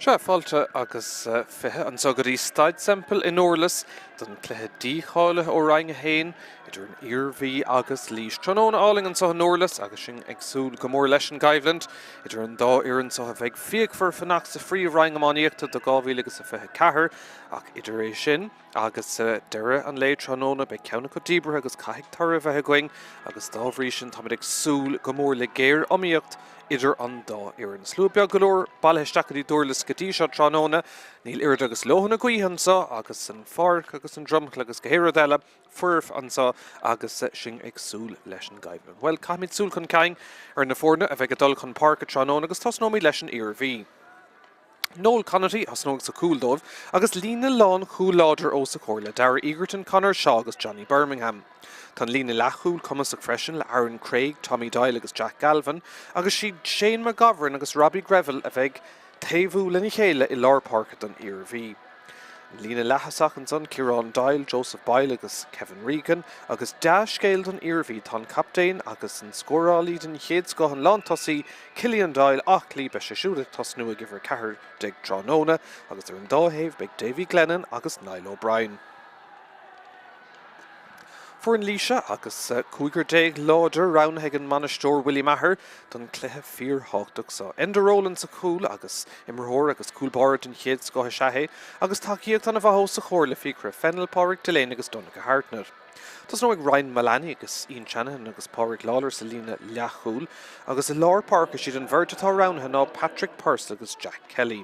Sea, fáilte agus 20 anseo go dtí Staid Semple i nDurlas don chluiche dícháilithe ó Roinn 1 idir an Iarmhí agus Laois. Tráthnóna álainn anseo i nDurlas agus sinn ag súil go mór leis an gcoimhlint idir an dá fhoireann seo a bheidh fíochmhar fanacht sa phríomhroinn iománaíochta do 2024 ach idir é sin Agus deireadh an lae tráthnóna beidh ceann acu díbeartha agus caithfidh toradh a bheith againn agus dá bhrí sin táimid ag súil go mór le géar-iomaíocht idir an dá fhoireann. Slua beag go leor bailithe isteach go dtí Durlas go dtí seo tráthnóna. Níl oiread agus leoithne gaoithe anseo agus an pháirc agus an dromchla agus gach aon rud eile foirfe anseo agus sinn ag súil leis an gcoimhlint. Bhuel, caithfimid súil chun cinn ar na foirne a bheidh ag dul chun páirce tráthnóna agus tosnóimid leis an Iarmhí. Noel Conaty a thosnóidh sa chúl dóibh agus líne lánchúil láidir os a chomhair le Darragh Egerton, Conor Shaw agus Johnny Bermingham. Tá an líne leathchúil cumasach freisin le Aaron Craig, Tommy Doyle agus Jack Galvin agus siad Shane McGovern agus Robbie Greville a bheidh taobhú lena chéile i lár páirce don Iarmhí. An líne leath-thosach ansan, Ciarán Doyle, Joseph Boyle agus Kevin Regan agus dea-scéal don Iarmhí, tá an captaen agus an scórálaí den chéad scoth, an lántosaí, Killian Doyle, aclaí, beidh sé siúd ag tosnú ag uimhir 14 tráthnóna agus ar an dá thaobh beidh Davy Glennon agus Niall O'Brien. Foireann Laoise agus cúigear láidir roghnaithe ag an mbainisteoir Willie Maher don chluiche fíorthábhachtach seo. Enda Rowland sa chúl agus imreoir agus cúl báire den chéad scoth is ea é agus tacaíocht an-mhaith os a chomhair le Fiachra Fennell, Pádraig Delaney agus Donncha Hartnett. Tosnóidh Ryan Mullaney agus Ian Shanahan agus Pádraig Lawlor sa líne leathchúil agus i lár páirce siad an bheirt atá roghnaithe ná Patrick Purse agus Jack Kelly.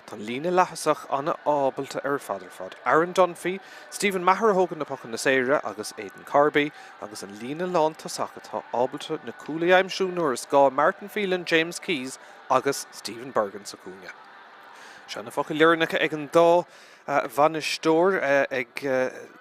Tá an líne leath-thosach an-ábalta ar fad ar fad. Aaron Dunphy, Stephen Maher a thógann na pocanna saora agus Aidan Corby agus an líne lántosach atá ábalta na cúil a aimsiú nuair is gá Martin Phelan, James Keyes agus Stephen Bergin sa chúinne. Sea, na focail dheireanacha ag an dá bhainisteoir ag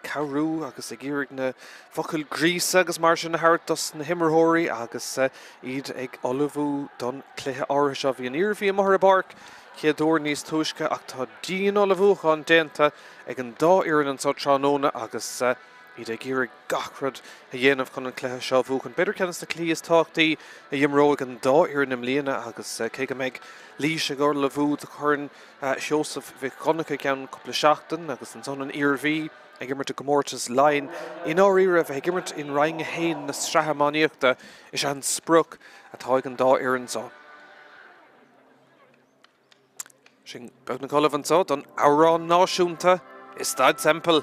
cabhrú agus ag iarraidh na focail gríosa agus mar sin a thabhairt dos na himreoirí agus iad ag ullmhú don chluiche áirithe seo. Bhí an Iarmhí amuigh ar an bpáirc chéad uair níos túisce ach tá dian-ullmhúchán déanta ag an dá fhoireann anseo tráthnóna agus iad ag iarraidh gach rud a dhéanamh chun an cluiche seo a bhuachan. B'fhéidir ceann de na cluichí is tábhachtaí a imreoidh an dá fhoireann i mbliana agus cé go mbeidh Laois ag ullmhú do Chorn Sheosaimh Mhic Dhonncha i gceann cúpla seachtain agus ansan an Iarmhí ag imirt i gcomórtas Laighean. I ndáiríre, bheith ag imirt in Roinn 1 na sraithe iománaíochta is ea an sprioc atá ag an dá fhoireann seo. Sinn beagnach ullamh anseo don amhrán náisiúnta i Staid Semple.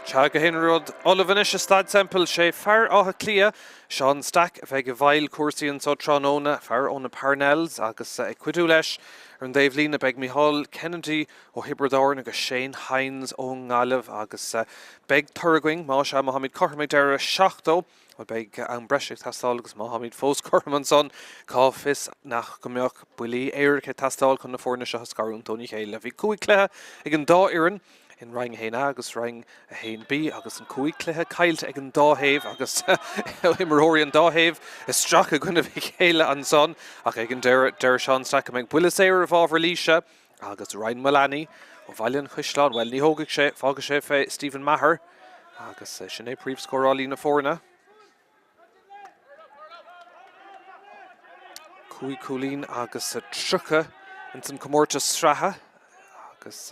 Sea, gach aon rud ullamh anois i Staid Semple. Sé fear Átha Cliath, Seán Stack, a bheidh i bhfeighil cúrsaí anseo tráthnóna, fear ó na Parnells agus ag cuidiú leis ar an dtaobhlíne beidh Micheál Kennedy ó Thiobraid Árann agus Shane Hynes ón nGaillimh agus beidh toradh againn, más ea, má tháimid cothrom ag deireadh 70. Bhuel, beidh am breise ag teastáil agus má tháimid fós cothrom ansan, cá bhfios nach go mbeadh buillí éirice ag teastáil chun na foirne seo a scarúint óna chéile. Bhí 5 cluiche ag an dá fhoireann in Roinn 1A agus Roinn 1B agus an 5 cluiche caillte ag an dá thaobh agus imreoirí an dá thaobh isteach i gcoinnibh a chéile ansan ach ag an deireadh, deir Seán Stack go mbeidh buille saor i bhfabhar Laoise agus Ryan Mullaney ó Bhaile an Chaisleáin, bhuel, ní thógfaidh sé, fágfaidh sé fé Stephen Maher agus sin é príomhscórálaí na foirne. 5 cúilín agus 30 ins an comórtas sraithe agus.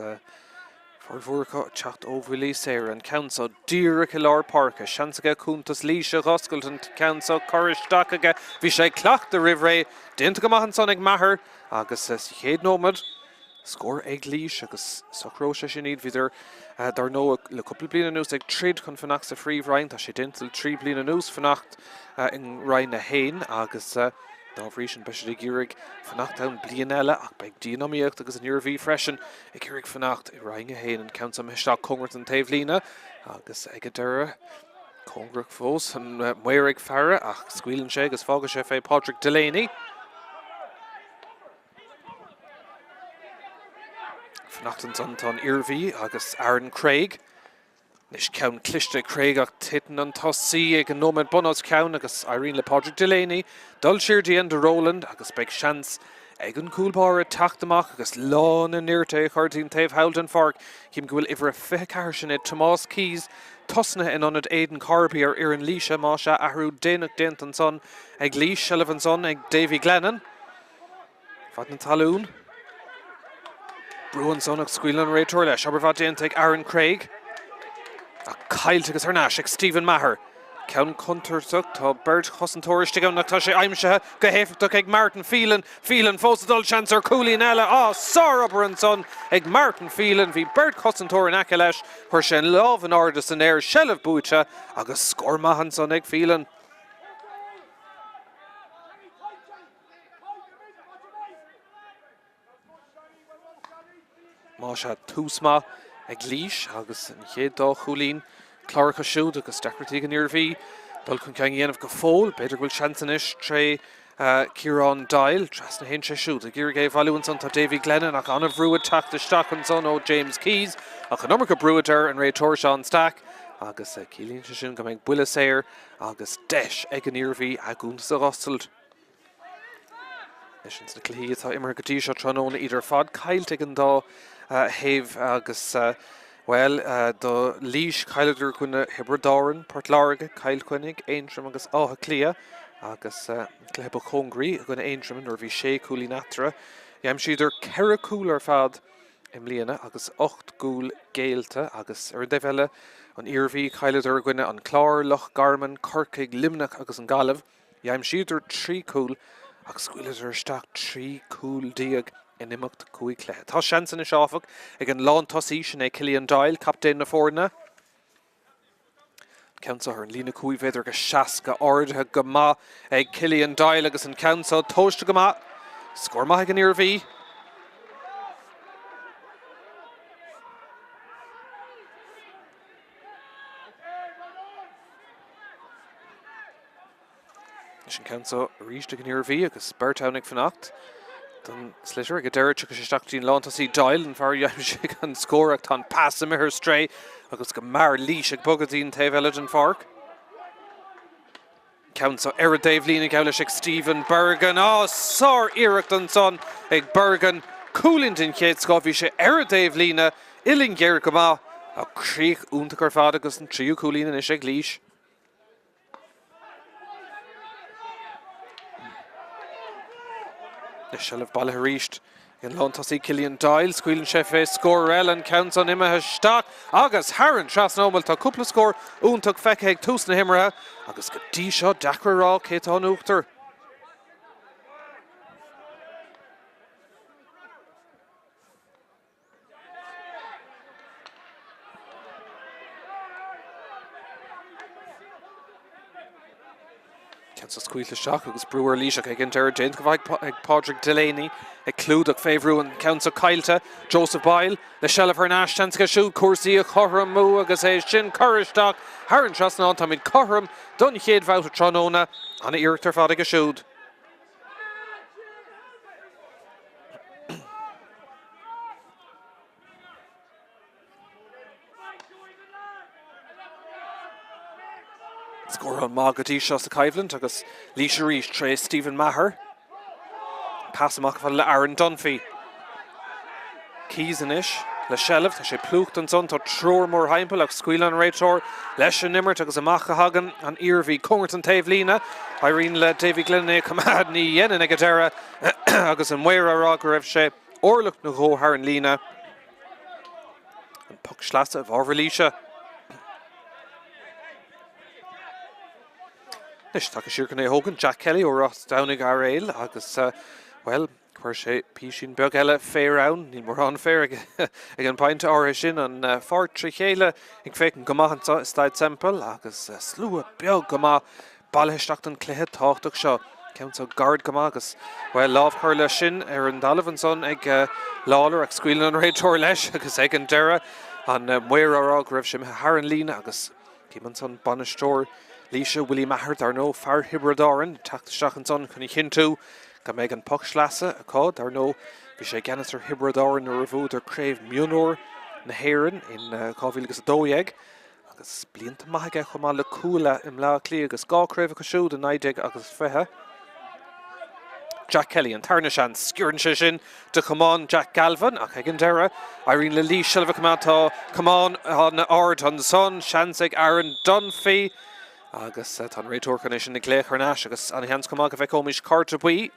Formhór acu ag teacht ó bhuillí saora. An ceann seo díreach i lár páirce. Seans aige cuntas Laoise a dh'oscailt. An ceann seo curtha isteach aige. Bhí sé ag cleachtadh roimh ré. Déanta go maith ansan ag Maher agus sa chéad nóiméad, scór ag Laois agus socróidh sé sin iad. Bhíodar, dar ndóigh, le cúpla bliain anuas ag troid chun fanacht sa Phríomhroinn. Tá sé déanta le 3 bliana anuas fanacht i Roinn 1 agus. Dá bhrí sin, beidh siad ag iarraidh fanacht ann bliain eile ach beidh dian-iomaíocht agus an Iarmhí freisin ag iarraidh fanacht i Roinn 1. An ceann seo imithe isteach cóngarach don taobhlíne agus ag an deireadh, cóngarach fós, an maor ag faire ach scaoileann sé agus fágann sé fé Padraig Delaney. Fanacht ansan tá an Iarmhí agus Aaron Craig. Anois ceann cliste ag Craig ach titeann an tosaí ag an nóiméad bun os cionn agus éiríonn le Padraig Delaney dul siar dtí Enda Rowland agus beidh seans ag an gcúl báire teacht amach agus lán a nirt é a chur dtí'n taobh thall den pháirc. Cím go bhfuil uimhir a 24 sin é Tomás Keyes tosnaithe in ionad Aidan Corby ar fhoireann Laoise. Más ea, athrú déanach déanta ansan ag Laois, seilbh ansan ag Davy Glennon. Fad na talún. Brú ansan ach scaoileann an réiteoir leis. Obair mhaith déanta ag Aaron Craig. Ach caillte agus thar n-ais ag Stephen Maher. Ceann contúirteach. Tá beirt chosantóir istigh ann ach tá sé aimsithe go héifeachtach ag Martin Phelan. Phelan fós ag dul, seans ar chúilín eile. Á, sárobair ansan ag Martin Phelan. Bhí beirt chosantóir in aice leis. Chuir sé an lámh in airde san aer. Seilbh buaite agus scór maith ansan ag Phelan. Más ea, tús maith ag Laois agus an chéad dá chúilín cláraithe acu siúd agus deacrachtaí ag an Iarmhí dul chun cinn a dhéanamh go fóill. B'fhéidir go bhfuil seans anois tré Ciarán Doyle. Trasna a théann sé siúd. Ag iarraidh é a bhailiú ansan tá Davy Glennon ach an-bhrú ag teacht isteach ansan ó James Keyes ach an iomarca brú a deir an réiteoir Seán Stack agus ciallaíonn sé sin go mbeidh buille saor agus deis ag an Iarmhí a gcuntas a dh'oscailt. Anois ins na cluichí atá imeartha go dtí seo tráthnóna, iad ar fad caillte ag an dá thaobh agus, bhuel, do Laois, chailleadar i gcoinne Thiobraid Árann, Port Láirge, Cill Chainnigh, Aontroim agus Áth Cliath agus an cluiche ba chóngaraí i gcoinne Aontroim nuair a bhí sé chúilín eatarthu. D'aimsíodar ceithre chúl ar fad i mbliana agus 8 gcúl géillte agus ar an dtaobh eile, an Iarmhí, chailleadar i gcoinne an Chláir, Loch Garman, Corcaigh, Luimneach agus an Ghaillimh. D'aimsíodar 3 chúl ach scaoileadar isteach 13 cúl in imeacht 5 chluiche. Tá seans anois, áfach, ag an lántosaí, sin é Killian Doyle, captaen na foirne. An ceann seo ar an líne 5 mhéadar agus 60, ardaithe go maith ag Killian Doyle agus an ceann seo tomhaiste go maith. Scór maith ag an Iarmhí. Anois an ceann seo arís ag an Iarmhí agus beirt ann ag fanacht don sliotar. Ag an deireadh tiocfaidh sé isteach go dtí an lántosaí Doyle, an fear a d'aimsigh an scór ach tá an pas imithe ar strae agus go mear Laois ag bogadh dtí an taobh eile den pháirc. Ceann seo ar an dtaobhlíne geall leis ag Stephen Bergin. Á, sár-iarracht ansan ag Bergin. Cúilín den chéad scoth. Bhí sé ar an dtaobhlíne, uillinn ghéar go maith ach críoch iontach ar fad agus an tríú cúilín anois ag Laois. Anois seilbh bailithe arís ag an lántosaí Killian Doyle. Scaoileann sé fé scór eile, an ceann san imithe isteach agus thar an trasnán. Bhuel, tá cúpla scór iontach feicthe ag tús na himeartha agus go dtí seo deacair a rá cé atá in uachtar. Ceann seo scaoilte isteach agus brú ar Laois ach ag an deireadh déanta go maith ag Pádraig Delaney ag clúdach fé bhrú an ceann seo caillte. Joseph Boyle le seilbh thar n-ais, seans aige siúd cúrsaí a chothromú agus é sin curtha isteach thar an trasnán. Táimid cothrom don chéad bhabhta tráthnóna. Ana-iarracht ar fad aige siúd. Scóráil maith go dtí seo sa choimhlint agus Laois arís tré Stephen Maher. Pas amach fada le Aaron Dunphy. Keyes anois le seilbh, tá sé plúchta ansan, tá triúr mórthimpeall ach scaoileann an réiteoir leis an imirt agus amach a thagann an Iarmhí cóngarach don taobhlíne. Éiríonn le Davy Glennon é a choimeád, ní dhéanann ag an deireadh agus an maor á rá go raibh sé orlach nó dhó thar an líne. An poc sleasa i bhfabhar Laoise. Anois tagtha siar chun é a thógaint, Jack Kelly ó Ros Dumhnaigh Airéil agus, bhuel, chuir sé písín beag eile féir ann. Níl mórán féir ag an bpointe áirithe sin. An pháirc trí chéile ag féachaint go maith anseo i Staid Semple agus slua beag go maith bailithe isteach don chluiche tábhachtach seo. Ceann seo gairid go maith agus, bhuel, lámh curtha leis sin ar an dtalamh ansan ag Lawlor ach scaoileann an réiteoir leis agus ag an deireadh an maor á rá go raibh sé imithe thar an líne agus cím ansan bainisteoir Laoise, Willie Maher, dar ndóigh, fear Thiobraid Árann, ag teacht isteach ansan chun a chinntiú go mbeidh an poc sleasa acu. Dar ndóigh, bhí sé i gceannas ar Thiobraid Árann nuair a bhuadar Craobh Mionúr na hÉireann in 2012. Agus blianta maith aige chomh maith le Cuala i mBleá Cliath agus 2 craobh acu siúd i 19 agus 20. Jack Kelly an tarna seans. Sciorrann sé sin de chamán Jack Galvin ach ag an deireadh éiríonn le Laois seilbh a choimeád. Tá camán an-ard ansan. Seans ag Aaron Dunphy agus tá an réiteoir chun é sin a ghlaoch thar n-ais agus an-sheans chomh maith go bhfeicfeoimis cárta buí.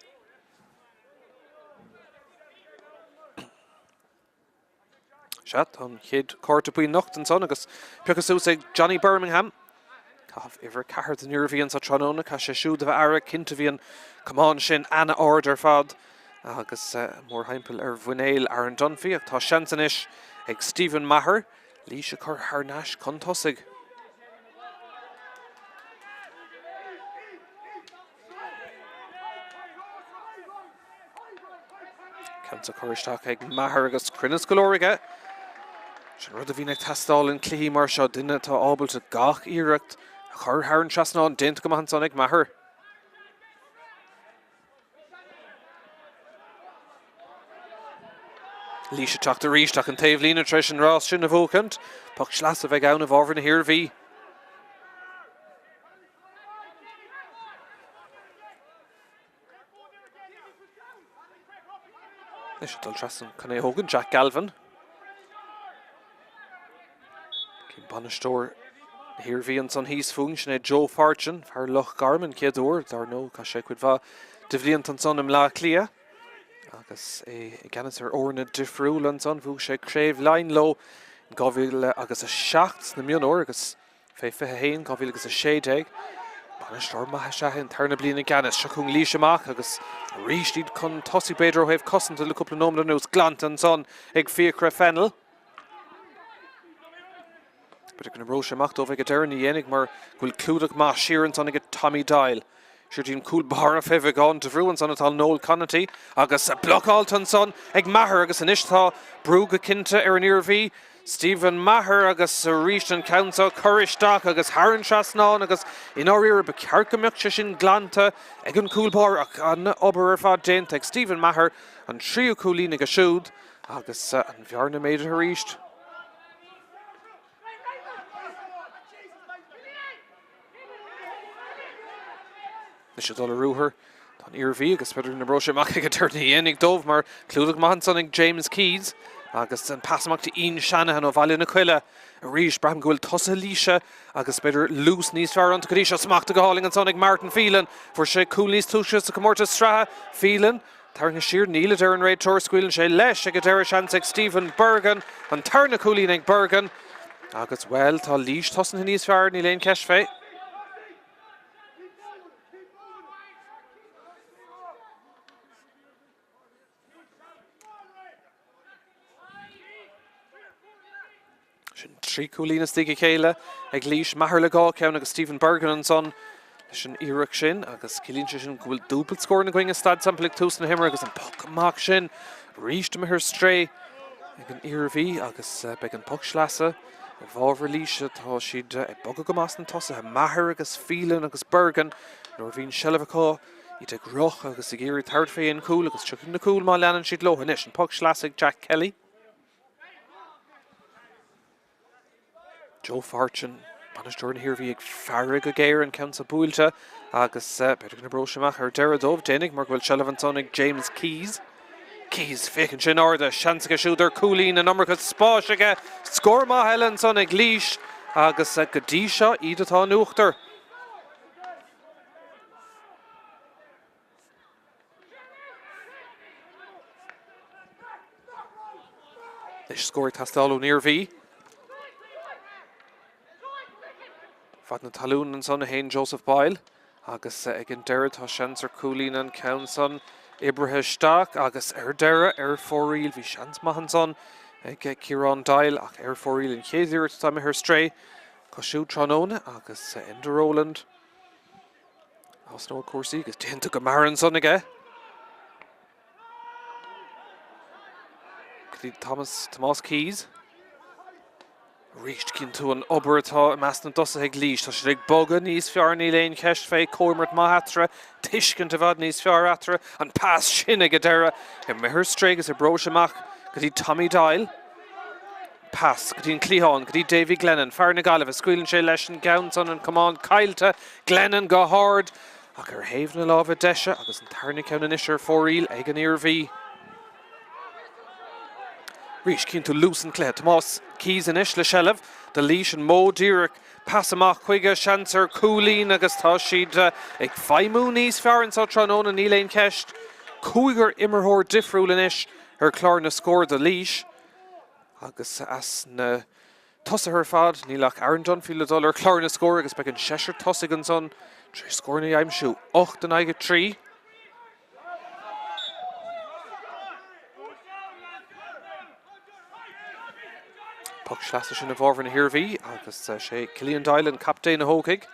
Sea, tá an chéad chárta buí anocht ansan agus pioctha suas ag Johnny Bermingham. Caitheamh uimhir 4 den Iarmhí anso tráthnóna, caithfidh sé siúd a bheith aireach, cinnte bhí an camán sin ana-ard ar fad agus mórthimpeall ar mhuinéal Aaron Dunphy ach tá seans anois ag Stephen Maher Laois a chur thar n-ais chun tosaigh. Ceann seo curtha isteach ag Maher agus cruinneas go leor aige. Sin rud a bhíonn ag teastáil in cluichí mar seo, duine atá ábalta gach iarracht a chur thar an trasnán. Déanta go maith ansan ag Maher. Laois ag teacht arís ach an taobhlíne tar éis an rás sin a bhuachaint. Poc sleasa a bheidh ann i bhfabhar na hIarmhí. Anois ag dul trasna chun é a thógaint, Jack Galvin. Cím bainisteoir na hIarmhí ansan thíos fúinn, sin é Joe Fortune, fear Loch Garman chéad uair, dar ndóigh, chaith sé cuid mhaith de bhlianta ansan i mBleá Cliath agus é i gceannas ar fhoirne difriúla ansan. Bhuaigh sé Craobh Laighean leo in 2007 sna mionúir agus Fé 21, 2016. Bainisteoir maith is ea é an tarna bliain i gceannas. Seo chugainn Laois amach agus arís iad chun tosaigh b'fhéidir ó thaobh cosanta le cúpla nóiméad anuas. Glanta ansan ag Fiachra Fennell. B'fhéidir go n-oibreoidh sé amach dóibh ag an deireadh, ní dhéanfaidh mar go bhfuil clúdach maith siar ansan ag Tommy Doyle. Siar dtí an cúl báire fé bheagán de bhrú ansan atá Noel Conaty agus blocáilte ansan ag Maher agus anois tá brú go cinnte ar an Iarmhí. Stephen Maher agus arís an ceann seo curtha isteach agus thar an trasnán agus i ndáiríre ba cheart go mbeadh sé sin glanta ag an gcúl báire ach an obair ar fad déanta ag Stephen Maher, an tríú cúilín aige siúd agus an bhearna méadaithe arís. Anois ag dul ar ruathar tá an Iarmhí agus b'fhéidir go n-oibreoidh sé amach ag an deireadh ní dhéanfaidh dóibh mar clúdach maith ansan ag James Keyes agus an pas amach to Ian Shanahan ó Bhaile na Coille arís. Braithim go bhfuil tosaithe Laoise agus b'fhéidir luas níos fearr iontu go dtí seo. Smachtaithe go hálainn ansan ag Martin Phelan. Fuair sé cúl níos túisce sa chomórtas sraithe. Phelan tarraingthe siar, níl a deir an réiteoir, scaoileann sé leis ag an deireadh seans ag Stephen Bergin, an tarna cúilín ag Bergin agus bhuel tá Laois tosnaithe níos fearr, níl aon cheist fé. Sin 3 cúilín istigh a chéile ag Laois, Maher le 2 ceann agus Stephen Bergin ansan leis an iarracht sin agus ciallaíonn sé sin go bhfuil dúbailt scóranna againn i Staid Semple ag tús na himeartha agus an poc amach sin arís imithe ar strae ag an Iarmhí agus beidh an poc sleasa i bhfabhar Laoise. Tá siad ag bogadh go maith sna tosaithe, Maher agus Phelan agus Bergin nuair a bhíonn seilbh acu iad ag rith agus ag iarraidh tabhairt fé aon chúl agus tiocfaidh na cúil má leanann siad leo anois. An poc sleasa ag Jack Kelly. Joe Fortune, bainisteoir na hIarmhí ag faire go géar an ceann seo buailte agus b'fhéidir go n-oibreoidh sé amach ar deireadh dóibh. Déanfaidh mar go bhfuil seilbh ansan ag James Keyes. Keyes, féach ansin airde, seans aige siúd ar chúilín, an iomarca spáis aige. Scór maith eile ansan ag Laois agus go dtí seo iad atá in uachtar. Anois scór ag teastáil ón Iarmhí. Fad na talún ansan a théann Joseph Boyle agus ag an deireadh tá seans ar chúilín an ceann san oibrithe isteach agus ar deireadh ar fóraoil. Bhí seans maith ansan ag Ciarán Doyle ach ar fóraoil an chéad iarracht atá imithe ar strae acu siúd tráthnóna agus Enda Rowland á osnóidh cúrsaí agus déanta go mear ansan aige. Go dtí Thomas, Tomás Keyes. Arís, cíonn tú an obair atá i measc na dtosaithe ag Laois. Tá siad ag bogadh níos fearr, níl aon cheist fé. Comhimirt maith eatarthu, tuiscint i bhfad níos fearr eatarthu. An pas sin ag an deireadh, imithe ar strae agus oibreoidh sé amach go dtí Tommy Doyle. Pas go dtí an cliathán, go dtí Davy Glennon, fear na Gaillimhe. Scaoileann sé leis an gceann san, an camán caillte. Glennon go hard ach ar thaobh na láimhe deise agus an tarna ceann anois ar fóraoil ag an Iarmhí. Arís, cíonn tú luas an chluiche. Tomás Keyes anois le seilbh do Laois, an modh díreach, pas amach chuige, seans ar chúilín agus tá siad ag feidhmiú níos fearr anseo tráthnóna, níl aon cheist. Cúigear imreoir difriúil anois ar chlár na scór do Laois agus as na tosaithe ar fad, níl ach Aaron Dunphy le dul ar chlár na scór agus beidh an seisear tosaigh ansan tar éis scóranna a aimsiú, 8 in aghaidh 3. Poc sleasa sin i bhfabhar na hIarmhí agus sé Killian Doyle an captaen a thógfaidh.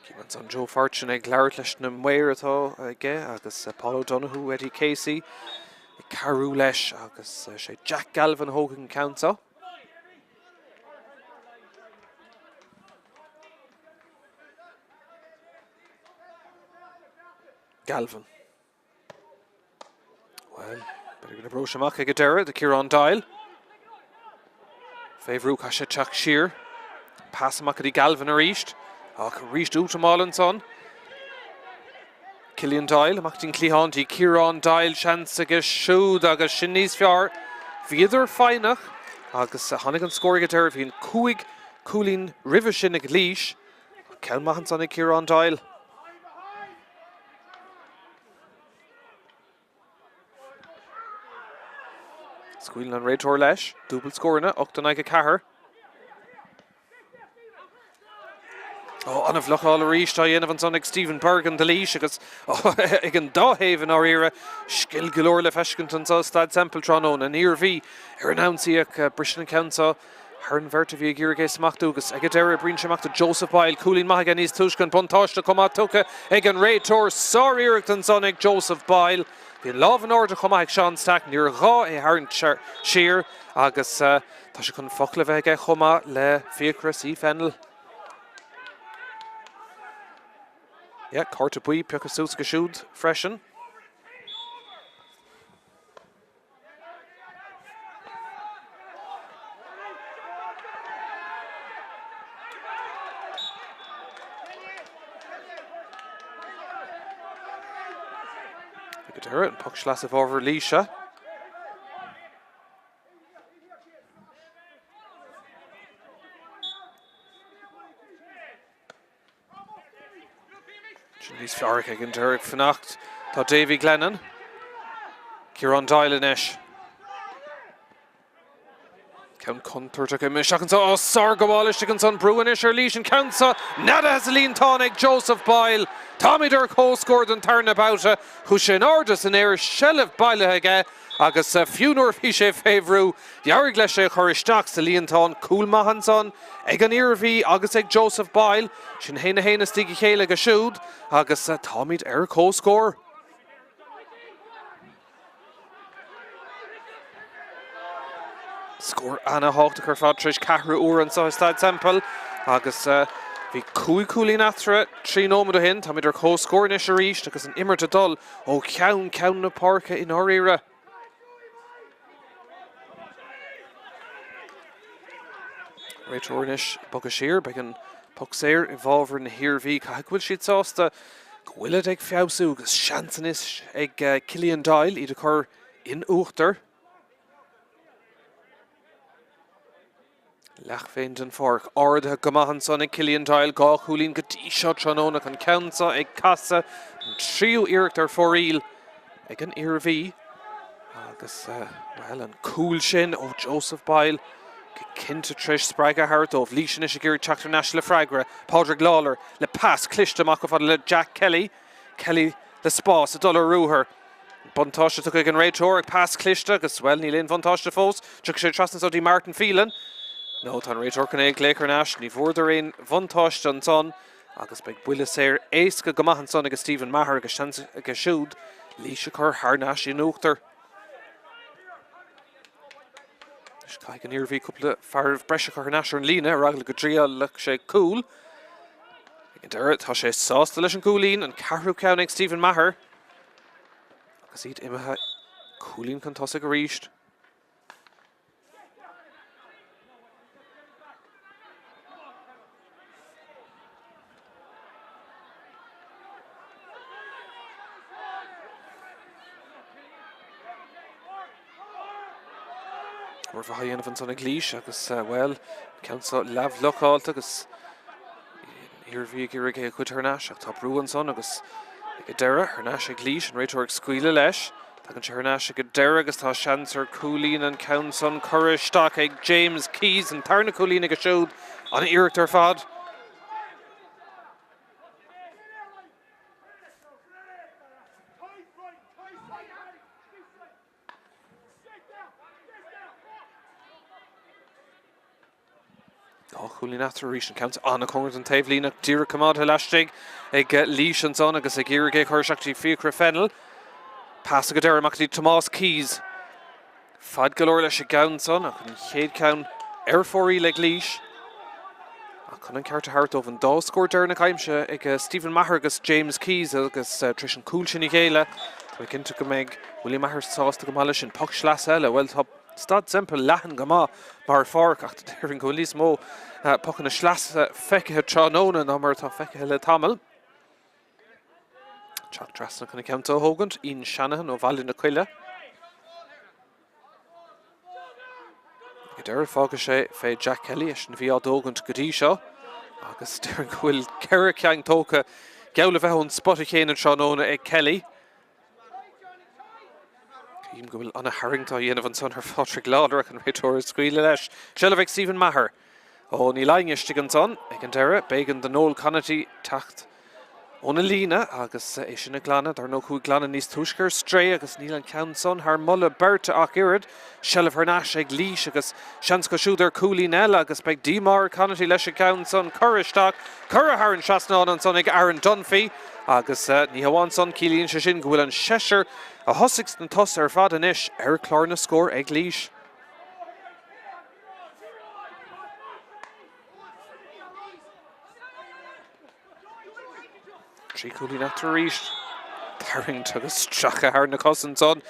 Cím ansan Joe Fortune ag labhairt leis na maoir atá aige agus Paul O'Donoghue, Eddie Casey ag cabhrú leis agus sé Jack Galvin a thógfaidh an ceann seo. Galvin. Bhuel, b'fhéidir go n-oibreoidh sé amach ag an deireadh do Ciarán Doyle. Fé bhrú caithfidh sé teacht siar. Pas amach go dtí Galvin arís. Ach arís útamáil ansan. Killian Doyle amach dtí'n cliathán dtí Ciarán Doyle, seans aige siúd agus sin níos fearr. Bhíodar foighneach agus tháinig an scór ag an deireadh. Bhí an 5 cúilín roimhe sin ag Laois. Ceann maith ansan ag Ciarán Doyle. Scaoileann an réiteoir leis. Dúbailt scóranna, 8 in aghaidh 4. Ó, an-bhlocáil arís á dhéanamh ansan ag Stephen Bergin do Laois agus ag an dá thaobh i ndáiríre. Scil go leor le feiscint anseo i Staid Semple tráthnóna. An Iarmhí ar an ionsaí ach briseann an ceann seo thar an bheirt a bhí ag iarraidh é a smachtú agus ag an deireadh oibríonn sé amach do Joseph Boyle. Cúilín maith aige níos túisce, an buntáiste chomh maith tugtha ag an réiteoir. Sár-iarracht ansan ag Joseph Boyle. Bhí an lámh in airde chomh maith ag Seán Stack, níor ghá é a tharraingt siar agus tá sé chun focal a bheith aige chomh maith le Fiachra C. Fennell. Yeah, cárta buí pioctha suas aige siúd freisin. Ag an deireadh, an poc sleasa i bhfabhar Laoise. Sin níos fearr ag an deireadh ag fanacht. Tá Davy Glennon. Ciarán Doyle anois. Ceann contúirteach imithe isteach anseo. Ó, sárghabháil istigh ansan. Brú anois ar Laois an ceann seo. Neadaithe sa líontán ag Joseph Boyle. Táimid ar comhscór don tarna babhta. Chuaigh sé in airde san aer, seilbh bailithe aige agus fiú nuair a bhí sé fé bhrú, d'éirigh leis é a chur isteach sa líontán. Cúl maith ansan ag an Iarmhí agus ag Joseph Boyle. Sin 1-1 istigh a chéile aige siúd agus táimid ar comhscór. Scór ana-thábhachtach ar fad tar éis ceathrú uair anseo i Staid Semple agus bhí 5 chúilín eatarthu 3 nóiméad ó shin. Táimid ar comhscór anois arís agus an imirt ag dul ó cheann ceann na páirce i ndáiríre. Réiteoir anois ag bogadh siar, beidh an poc saor i bhfabhar na hIarmhí. Caithfidh go bhfuil siad sásta go bhfuilid ag feabhsú agus seans anois ag Killian Doyle iad a chur in uachtar. Leathmhéin den pháirc ardaithe go maith ansan ag Killian Doyle, 2 chúilín go dtí seo tráthnóna an ceann seo ag casadh, an tríú iarracht ar fóraoil ag an Iarmhí agus, bhuel, an cúl sin ó Joseph Boyle. Go cinnte tar éis spreagadh a thabhairt dóibh. Laois anois ag iarraidh teacht thar n-ais le freagra. Pádraig Lawlor le pas cliste amach chomh fada le Jack Kelly. Kelly le spás ag dul ar ruathar. Buntáiste tugtha ag an réiteoir ach pas cliste agus, bhuel, níl aon bhuntáiste fós. Tiocfaidh sé trasna so dtí Martin Phelan. No, tá an réiteoir chun é a ghlaoch thar n-ais. Ní bhfuaireadar aon bhuntáiste ansan agus beidh buille saor éasca go maith ansan ag Stephen Maher agus seans aige siúd Laois a chur thar n-ais in uachtar. Anois caithfidh an Iarmhí cúpla fear breise a chur thar n-ais ar an líne ar eagla go dtriailfeadh sé cúl. Ag an deireadh tá sé sásta leis an gcúilín, an ceathrú ceann ag Stephen Maher. Agus iad imithe cúilín chun tosaigh arís. Obair mhaith á dhéanamh ansan ag Laois agus, bhuel, an ceann seo leathbhlocáilte agus an Iarmhí ag iarraidh é a ghoid thar n-ais ach tá brú ansan agus ag an deireadh thar n-ais ag Laois, an réiteoir ag scaoileadh leis. Tagann sé thar n-ais ag an deireadh agus tá seans ar chúilín an ceann san curtha isteach ag James Keyes, an tarna cúilín aige siúd, an-iarracht ar fad. Dá chúilín eatarthu arís, an ceann an-chóngarach don taobhlíne ach díreach coimeádtha laistigh ag Laois ansan agus ag iarraidh é a chur isteach dtí Fiachra Fennell. Pas ag an deireadh amach go dtí Tomás Keyes. Fad go leor leis an gceann san ach an chéad cheann ar fóraoil ag Laois. Ach chun an ceart a thabhairt dóibh, an dá scór deireanach aimsithe ag Stephen Maher agus James Keyes agus tar éis an cúl sin a ghéilleadh, tá mé cinnte go mbeidh Willie Maher sásta go maith leis sin. Poc sleasa eile, bhuel tá Staid Semple leathan go maith mar pháirc ach déarfainn go bhfuil níos mó pocanna sleasa feicthe tráthnóna ná mar atá feicthe le tamall. Teacht trasna chun an ceann seo a thógaint, Ian Shanahan ó Bhaile na Coille. Ag an deireadh fágfaidh sé fé Jack Kelly, eisean a bhí á dtógaint go dtí seo agus déarfainn go bhfuil ceithre cheann tógtha geall le bheith ón spota chéanna tráthnóna ag Kelly. Cím go bhfuil an-tharraingt á dhéanamh ansan ar Phádraig Lawlor ach an réiteoir ag scaoileadh leis. Seilbh ag Stephen Maher. Ó, níl éinne istigh ansan ag an deireadh. B'éigean do Noel Conaty teacht óna líne agus é sin a ghlanadh. Dar ndóigh chuaigh glanadh níos túisce ar strae agus níl an ceann san thar moladh beirte ach oiread. Seilbh thar n-ais ag Laois agus seans acu siúd ar chúilín eile agus beidh díomá ar Conaty leis an gceann san curtha isteach. Curtha thar an trasnán ansan ag Aaron Dunphy agus ní hamháin san, ciallaíonn sé sin go bhfuil an seisear a thosaigh sna tosaithe ar fad anois ar chlár na scór ag Laois. Trí chúilín eatarthu arís. Tarraingt agus stracadh thar na cosa ansan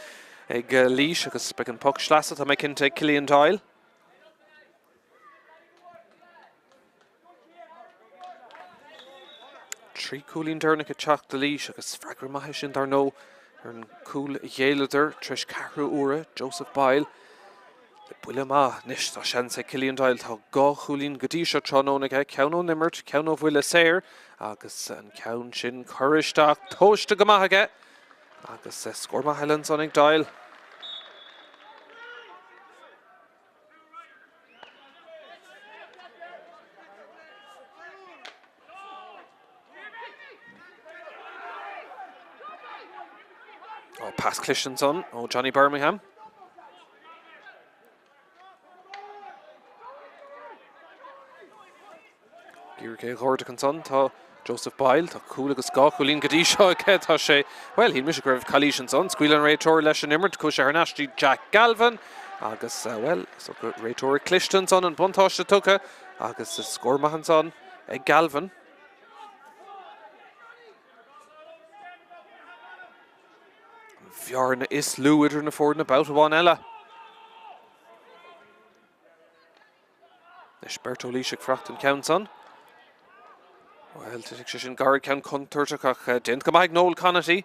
ag Laois agus beidh an poc sleasa, tá mé cinnte, ag Killian Doyle. Trí chúilín deireanach ag teacht do Laois agus freagra maith é sin dar ndóigh ar an gcúl a ghéilleadar tar éis ceathrú uaire, Joseph Boyle le buille maith. Anois tá seans ag Killian Doyle, tá dhá chúilín go dtí seo tráthnóna aige, ceann ón imirt, ceann ó bhuille saor agus an ceann sin curtha isteach, tomhaiste go maith aige agus scór maith eile ansan ag Doyle. Ó, pas cliste ansan ó Johnny Birmingham. Díreach é a dh'ardach ansan tá Joseph Boyle, tá cúl agus dhá chúilín go dtí seo aige, tá sé, bhuel, shíl mise go raibh calaois ansan. Scaoil an réiteoir leis an imirt, chuaigh sé thar n-ais dtí Jack Galvin agus, bhuel, is dócha réiteoir cliste ansan, an buntáiste tugtha agus scór maith ansan ag Galvin. An bhearna is lú idir na foirne babhta amháin eile. Anois beirt ó Laois ag fuireacht an ceann san. Bhuel, titfidh sé sin gairid ceann contúirteach ach déanta go maith ag Noel Conaty.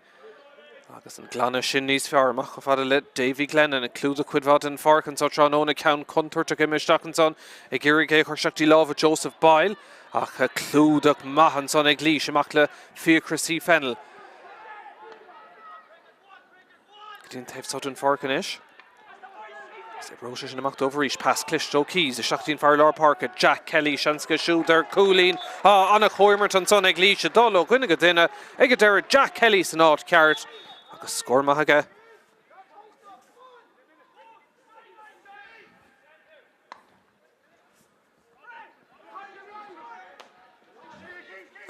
Agus an glanadh sin níos fearr amach chomh fada le Davy Glennon ag clúdach cuid mhaith den pháirc anso tráthnóna. Ceann contúirteach imithe isteach ansan ag iarraidh é a chur isteach dtí lámha Joseph Boyle ach clúdach maith ansan ag Laois amach le Fiachra C. Fennell. Go dtí an taobh seo den pháirc anois. Agus oibreoidh sé sin amach dóibh arís. Pas cliste ó Keyes isteach go dtí an fear lár páirce, Jack Kelly. Seans aige siúd ar chúilín. Tá an-chomhimirt ansan ag Laois ag dul ó dhuine go duine. Ag an deireadh, Jack Kelly san áit ceart agus scór maith aige.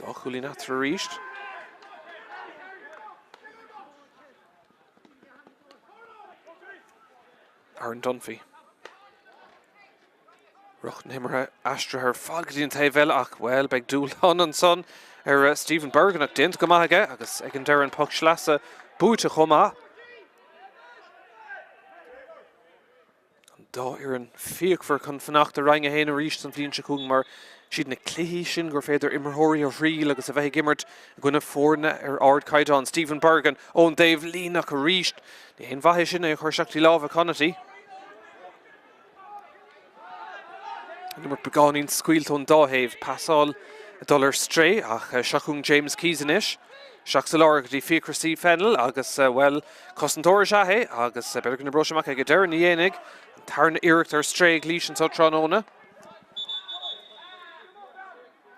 Dá chúilín eatarthu arís. Aaron Dunphy. Rith na himeartha aistrithe ar fad go dtí an taobh eile ach, bhuel, beidh dúshlán ansan ar eh, Stephen Bergin ach déanta go maith aige agus ag an deireadh an poc sleasa buaite chomh maith. An dá fhoireann fíochmhar chun fanacht i Roinn 1 arís an bhliain seo chugainn mar is iad na cluichí sin gur féidir imreoirí a thriail agus a bheith ag imirt i gcoinne foirne ar ardchaighdeán. Stephen Bergin ón dtaobh líne ach arís ní haon mhaith é sin é a chur isteach dtí lámha Conaty. An imirt beagáinín scaoilte ón dá thaobh. Pasáil ag dul ar strae ach seo chugainn James Keyes anois. Isteach sa lár go dtí Fiachra C Fennell agus, bhuel, cosantóir is ea é agus b'fhéidir go n-oibreoidh sé amach ag an deireadh, ní dhéanfaidh. An tarna iarracht ar strae ag Laois anseo tráthnóna.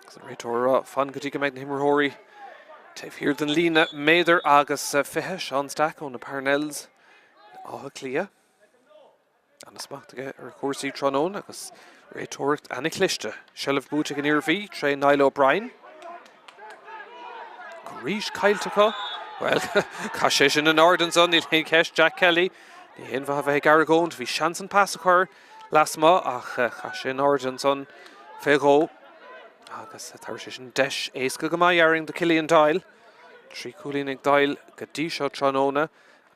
Agus an réiteoir ag rá fan go dtí go mbeidh na himreoirí taobh thiar den líne méadar agus 20. Seán Stack ó na Parnells in Áth Cliath. Ana-smacht aige ar chúrsaí tráthnóna agus réiteoireacht ana-chliste. Seilbh buaite ag an Iarmhí tré Niall O'Brien. Arís caillte acu. Bhuel, chaith sé sin in airde ansan, níl aon cheist, Jack Kelly. Ní haon mhaith a bheith ag argóint, bhí seans an pas a chur lasmuigh ach chaith sé in airde ansan fé dhó. Agus tabharfaidh sé sin deis éasca go maith déarfainn do Killian Doyle. 3 chúilín ag Doyle go dtí seo tráthnóna.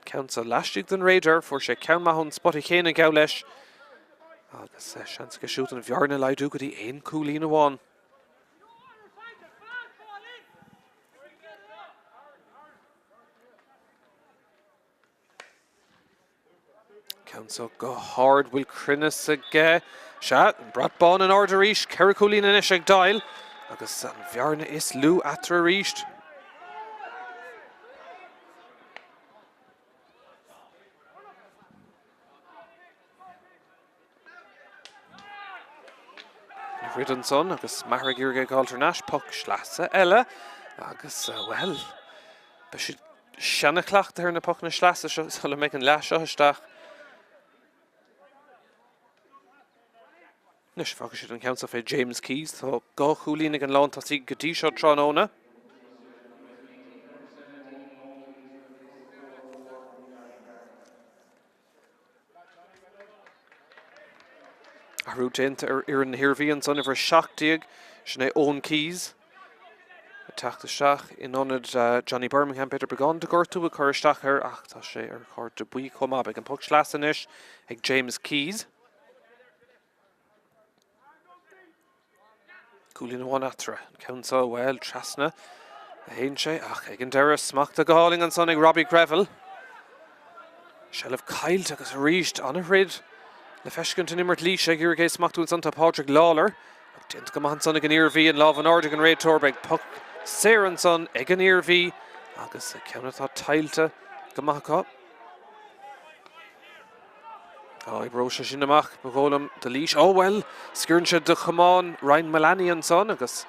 Ceann seo laistigh den radar, fuair sé ceann maith ón spota chéanna geall leis agus seans aige siúd an bhearna a laghdú go dtí aon chúilín amháin. Ceann seo go hard, bhfuil cruinneas aige. Sea, an brat bán in airde arís, 4 chúilín anois ag Doyle agus an bhearna is lú eatarthu arís. Throid ansan agus Maher ag iarraidh é a fháil thar n-ais, poc sleasa eile agus, bhuel, beidh siad seana-chleachtaithe ar na pocanna sleasa seo sula mbeidh an leath seo isteach. Anois, fágfaidh siad an ceann seo fé James Keyes. Tá 2 chúilín ag an lántosaí go dtí seo tráthnóna. Athrú déanta ar fhoireann na hIarmhí ansan, uimhir 17, sin é Eoin Keyes ag teacht isteach in ionad Johnny Birmingham. B'fhéidir beagán de ghortú ag cur isteach air ach tá sé ar chárta buí chomh maith. Beidh an poc sleasa anois ag James Keyes. Cúilín amháin eatarthu. An ceann seo, bhuel, trasna a théann sé ach ag an deireadh, smachtaithe go hálainn ansan ag Robbie Greville. Seilbh caillte agus arís an-throid le feiscint in imirt Laoise ag iarraidh é a smachtú ansan tá Pádraig Lawlor. Ach déanta go maith ansan ag an Iarmhí, an lámh in airde ag an réiteoir. Beidh poc saor ansan ag an Iarmhí agus ceann atá tuillte go maith acu. Oibreoidh sé sin amach, ba dhóigh liom, do Laois. Ó, bhuel, sciorrann sé de chamán Ryan Mullaney ansan agus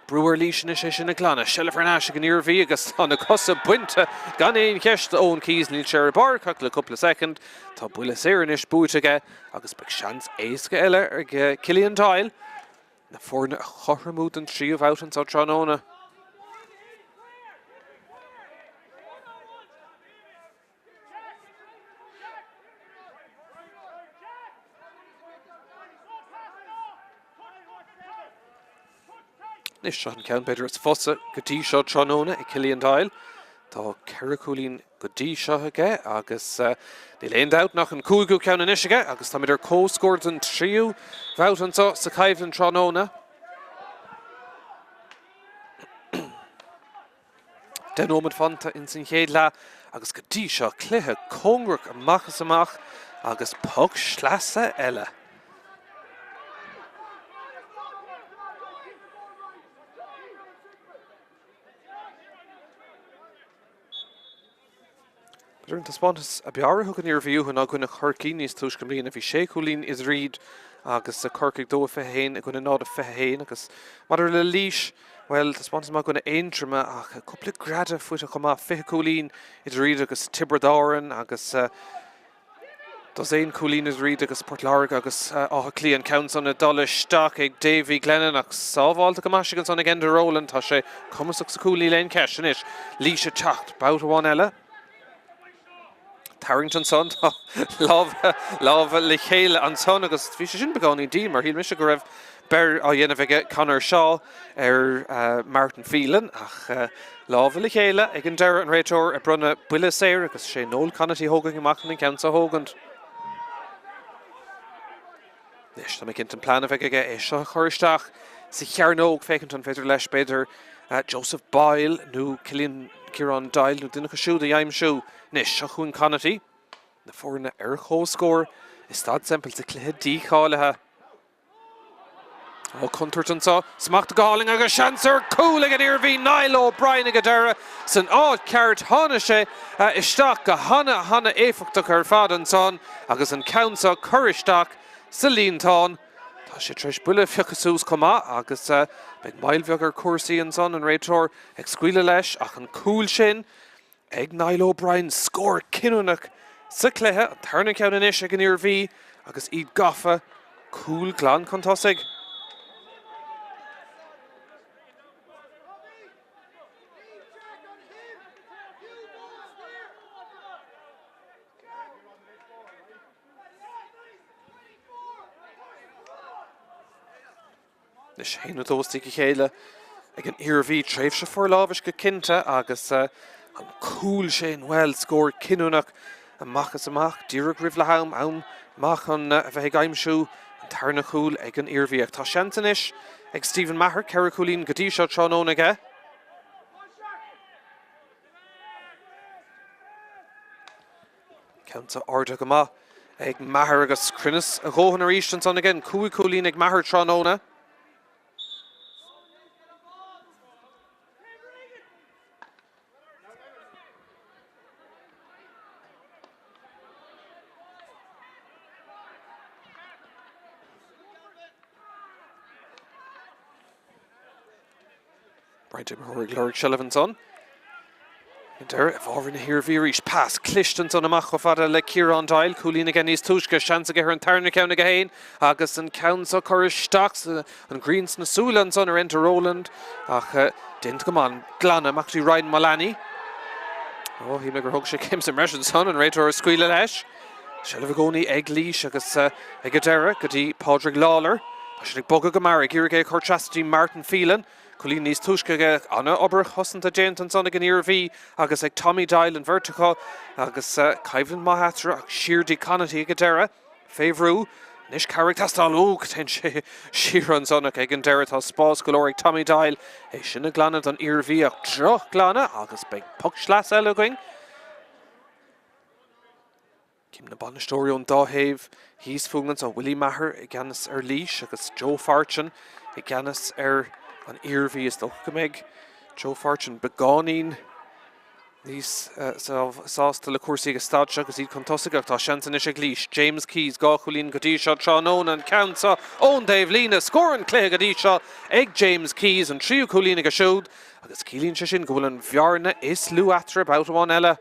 brú ar Laois anois é sin a ghlanadh. Seilbh thar n-ais ag an Iarmhí agus tá na cosa bainte gan aon cheist d'Eoin Keyes. Níl sé ar an bpáirc ach le cúpla soicind. Tá buille saor anois buaite aige agus beidh seans éasca eile ag Killian Doyle na foirne a chothromú don tríú babhta anseo tráthnóna. Anois seo an ceann b'fhéidir is fusa go dtí seo tráthnóna ag Killian Doyle. Tá 4 chúilín go dtí seo aige agus níl aon dabht nach an cúigiú ceann anois aige agus táimid ar comhscór don tríú babhta anseo sa choimhlint tráthnóna. 10 nóiméad fanta ins an chéad leath agus go dtí seo cluiche cóngarach amach is amach agus poc sleasa eile. B'fhéidir an taispeántas ab fhearr a thug an Iarmhí uathu ná i gcoinne Chorcaí níos túisce i mbliana. Bhí sé chúilín idir iad agus Corcaigh, 2-21 i gcoinne 0-21 agus maidir le Laois, bhuel, taispeántas maith i gcoinne Aontroma ach cúpla greadadh faighte chomh maith, 20 cúilín idir iad agus Tiobraid Árann agus dosaen cúilín idir iad agus Port Láirge agus Áth Cliath. An ceann san ag dul isteach ag Davy Glennon ach sábháilte go maith ansan ag Enda Rowland. Tá sé cumasach sa chúl, níl aon cheist. Anois Laois ag teacht babhta amháin eile. Tarraingt ansan, tá lámha le chéile ansan agus bhí sé sin beagáinín dian mar shíl mise go raibh beir á dhéanamh aige Conor Shaw ar Martin Phelan ach lámha le chéile ag an deireadh an réiteoir ag bronnadh buille saor agus sé Noel Conaty a thógfaidh amach chun an ceann seo a thógaint. Anois tá mé cinnte an plean a bheidh aige é seo a chur isteach sa chearnóg féachaint an féidir leis b'fhéidir Joseph Boyle nó Cillian Ciarán Doyle nó duine acu siúd a aimsiú. Anois seo chugainn Conaty, na foirne ar comhscór i Staid Semple sa chluiche dícháilithe. Ó, contúirt anseo, smacht go hálainn agus seans ar chúl ag an Iarmhí, Niall O'Brien ag an deireadh san áit ceart. Tháinig sé isteach go hana, hana éifeachtach ar fad ansan agus an ceann seo curtha isteach sa líontán. Tá sé tar éis buille a phiocadh suas chomh maith agus beidh moill bheag ar chúrsaí ansan, an réiteoir ag scaoileadh leis ach an cúl sin ag Niall O'Brien, scór cinniúnach sa chluiche, an tarna ceann anois ag an Iarmhí agus iad gafa, cúl glan chun tosaigh. Anois 1-2 istigh a chéile ag an Iarmhí, tréimhse forlámhais go cinnte agus an cúl sin, bhuel, scór cinniúnach amach is amach, díreach roimh leath am, am maith chun a bheith ag aimsiú an tarna chúl ag an Iarmhí. Ach tá seans anois ag Stephen Maher, 4 chúilín go dtí seo tráthnóna aige. Ceann seo ardaithe go maith ag Maher agus cruinneas a dhóthain arís ansan again. 5 chúilín ag Maher tráthnóna. Roinnt imreoirí ag lorg seilbh ansan. Ag deireadh, i bhfabhar na hIarmhí arís. Pas cliste ansan amach chomh fada le Ciarán Doyle. Cúilín aige níos túisce. Seans aige ar an tarna ceann aige féin agus an ceann seo curtha isteach. An ghrian sna súile ansan ar Enda Rowland ach déanta go maith. An glanadh amach go dtí Ryan Mullaney. Ó, shíl mé gur thóg sé céim sa mbreis ansan, an réiteoir ag scaoileadh leis. Seilbh i gcónaí ag Laois agus ag an deireadh go dtí Pádraig Lawlor. Tá siad ag bogadh go mear ag iarraidh é a chur trasna dtí Martin Phelan. Cúilín níos túisce aige. An-obair chosanta déanta ansan ag an Iarmhí agus ag Tommy Doyle, an bheirt acu, agus coimhlint maith eatarthu ach siar dtí Conaty ag an deireadh. Fé bhrú anois cabhair ag teastáil. Ó, téann sé siar ansan ach ag an deireadh tá spás go leor ag Tommy Doyle. É sin a ghlanadh don Iarmhí ach droch-ghlanadh agus beidh poc sleasa eile againn. Cím na bainisteoirí ón dá thaobh thíos fúinn anseo, Willie Maher i gceannas ar Laois agus Joe Fortune i gceannas ar an Iarmhí. Is dócha go mbeidh Joe Fortune beagáinín níos sásta le cúrsaí ag an staid seo agus iad chun tosaigh ach tá seans anois ag Laois. James Keyes, 2 chúilín go dtí seo tráthnóna, an ceann seo ón dtaobhlíne. Scór an chluiche go dtí seo ag James Keyes, an tríú cúilín aige siúd agus ciallaíonn sé sin go bhfuil an bhearna is lú eatarthu babhta amháin eile.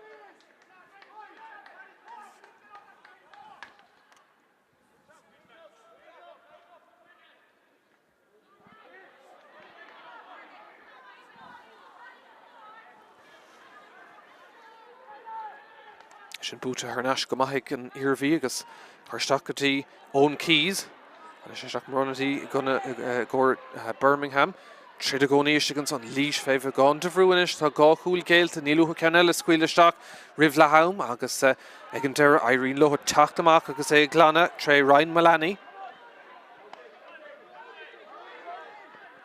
Sin buaite thar n-ais go maith ag an Iarmhí agus cur isteach go dtí Eoin Keyes. Anois isteach mar ionadaí i gcomhair Birmingham. Troid i gcónaí istigh ansan. Laois fé bheagán de bhrú anois. Tá 2 chúl géillte. Níl uathu ceann eile a scaoileadh isteach roimh leath am agus ag an deireadh éiríonn leo teacht amach agus é a ghlanadh tré Ryan Mullaney.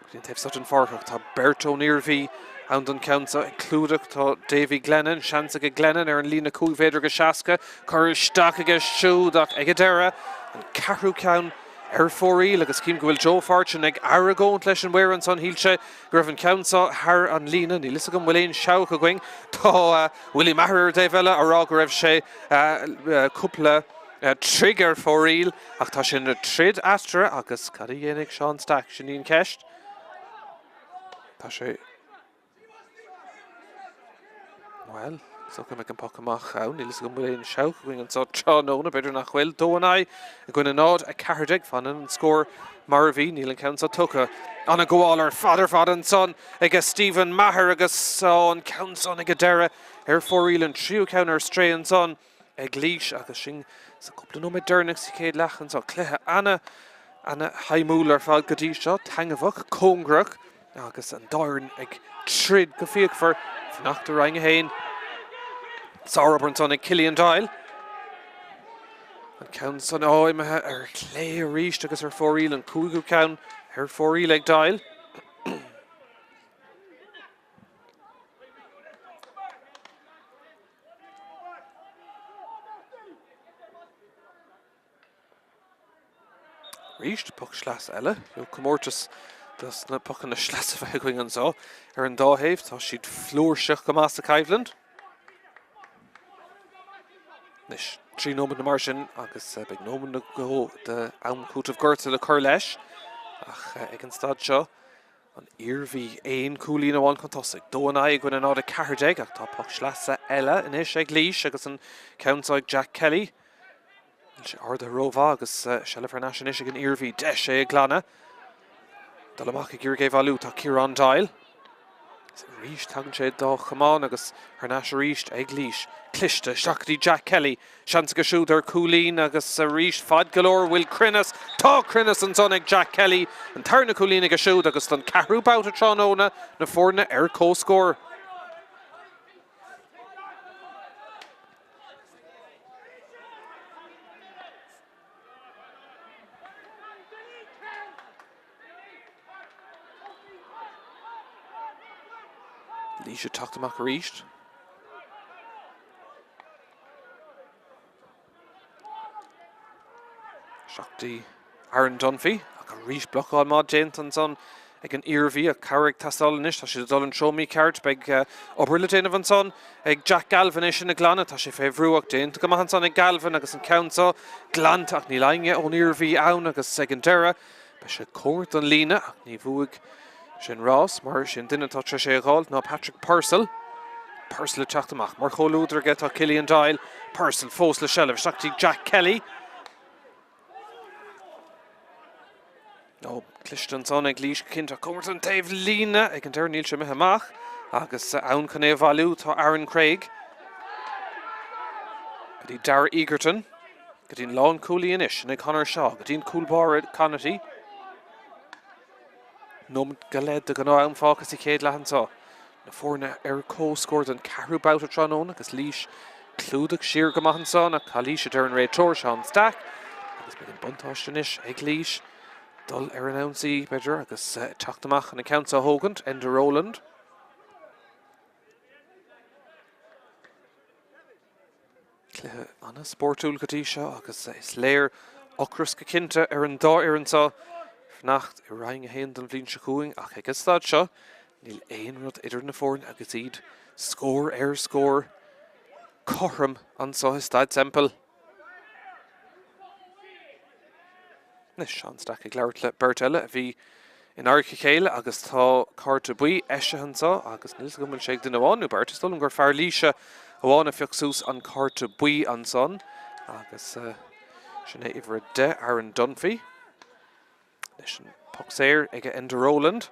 Go dtí an taobh seo den pháirc ach tá beirt ón Iarmhí ann don cheann seo. Ag clúdach tá Davy Glennon, seans aige Glennon ar an líne 5 mhéadar go 60. Curtha isteach aige siúd ach ag an deireadh, an ceathrú ceann. ar fóraoil agus cím go bhfuil Joe Fortune ag argóint leis an maor ansan. Shíl sé go raibh an ceann seo thar an líne. Níl fhios agam bhfuil aon seabhac againn. Tá Willie Maher ar an dtaobh eile á rá go raibh sé cúpla troigh ar fóraoil ach tá sé ina troid eatarthu agus cad a dhéanfaidh Seán Stack? Sin í an cheist. Tá sé. Bhuel, is dócha go mbeidh an poc amach ann. Níl fhios agam bhfuil aon seabhac againn anseo tráthnóna, b'fhéidir nach bhfuil. 2 in aghaidh i gcoinne 0, 14. Fanann an scór mar a bhí. Níl an ceann seo tugtha. An-ghabháil ar fad ar fad ansan ag Stephen Maher agus an ceann san ag an deireadh ar fóraoil, an tríú ceann ar strae ansan ag Laois agus sin sa cúpla nóiméad deireanach sa chéad leath anseo. Cluiche ana, ana shuimiúil ar fad go dtí seo, taitneamhach, cóngarach. Agus an dá fhoireann ag troid go fíochmhar, fanacht i Roinn 1. Sárobair ansan ag Killian Doyle. An ceann san á imithe ar chlé arís agus ar fóraoil, an cúigiú ceann ar fóraoil ag Doyle. Arís, poc sleasa eile. Nó comórtas dos na pocanna sleasa a bheith againn anseo. Ar an dá thaobh, tá siad flúirseach go maith sa choimhlint. Anois, 3 nóiméad nó mar sin agus beidh nóiméad nó dhó d'am cúitimh gorta le cur leis. Ach ag an staid seo, an Iarmhí aon chúilín amháin chun tosaigh. 2 in aghaidh i gcoinne 0, 14 ach tá poc sleasa eile anois ag Laois agus an ceann seo ag Jack Kelly. Níl sé ardaithe rómhaith agus seilbh thar n-ais anois ag an Iarmhí. Deis é a ghlanadh. Dul amach ag iarraidh é a bhailiú tá Ciarán Doyle. Agus arís tagann sé dá chamán agus thar n-ais arís ag Laois. Cliste isteach go dtí Jack Kelly. Seans aige siúd ar chúilín agus arís fad go leor. Bhfuil cruinneas? Tá cruinneas ansan ag Jack Kelly. An tarna cúilín aige siúd agus don ceathrú babhta tráthnóna na foirne ar comhscór. Laois ag teacht amach arís. Isteach go dtí Aaron Dunphy ach arís blocáil maith déanta ansan ag an Iarmhí ach cabhair ag teastáil anois. Tá siad ag dul an treo mícheart. Beidh obair le déanamh ansan ag Jack Galvin é sin a ghlanadh. Tá sé fé bhrú ach déanta go maith ansan ag Galvin agus an ceann seo glanta ach níl éinne ón Iarmhí ann agus ag an deireadh beidh sé cóngarach don líne ach ní bhuaigh sé an rás mar sin duine atá tar éis é a dh'fháilt ná Patrick Purcell. Purcell ag teacht amach mar chomhluadar aige tá Killian Doyle. Purcell fós le seilbh isteach go dtí Jack Kelly. Ó, cliste ansan ag Laois go cinnte ach cóngarach don taobh líne ag an deireadh níl sé imithe amach agus ann chun é a bhailiú tá Aaron Craig. Go dtí Darragh Egerton, go dtí an lánchúlaí anois, sin é Conor Shaw, go dtí an cúl báire Conaty. Nóiméad go leith de ghnáth-am fágtha sa chéad leath anseo. Na foirne ar comhscór don ceathrú babhta tráthnóna agus Laois clúdach siar go maith ansan ach calaois a deir an réiteoir, Seán Stack agus beidh an buntáiste anois ag Laois dul ar an ionsaí, b'fhéidir, agus teacht amach chun an ceann seo a thógaint, Enda Rowland. Cluiche an-spórtúil go dtí seo agus is léir ocras go cinnte ar an dá fhoireann seo fanacht i Roinn 1 don bhliain seo chugainn ach ag an staid seo níl aon rud idir na foirne agus iad scór ar scór cothrom anseo i Staid Semple. Anois, Seán Stack ag labhairt le beirt eile a bhí in adharca a chéile agus tá cárta buí eisithe anseo agus níl 's agam an bhfuil sé ag duine amháin nó beirt. Is dóigh liom gur fear Laoise amháin a phioc suas an cárta buí ansan agus sin é uimhir 10, Aaron Dunphy. Anois an poc saor ag Enda Rowland.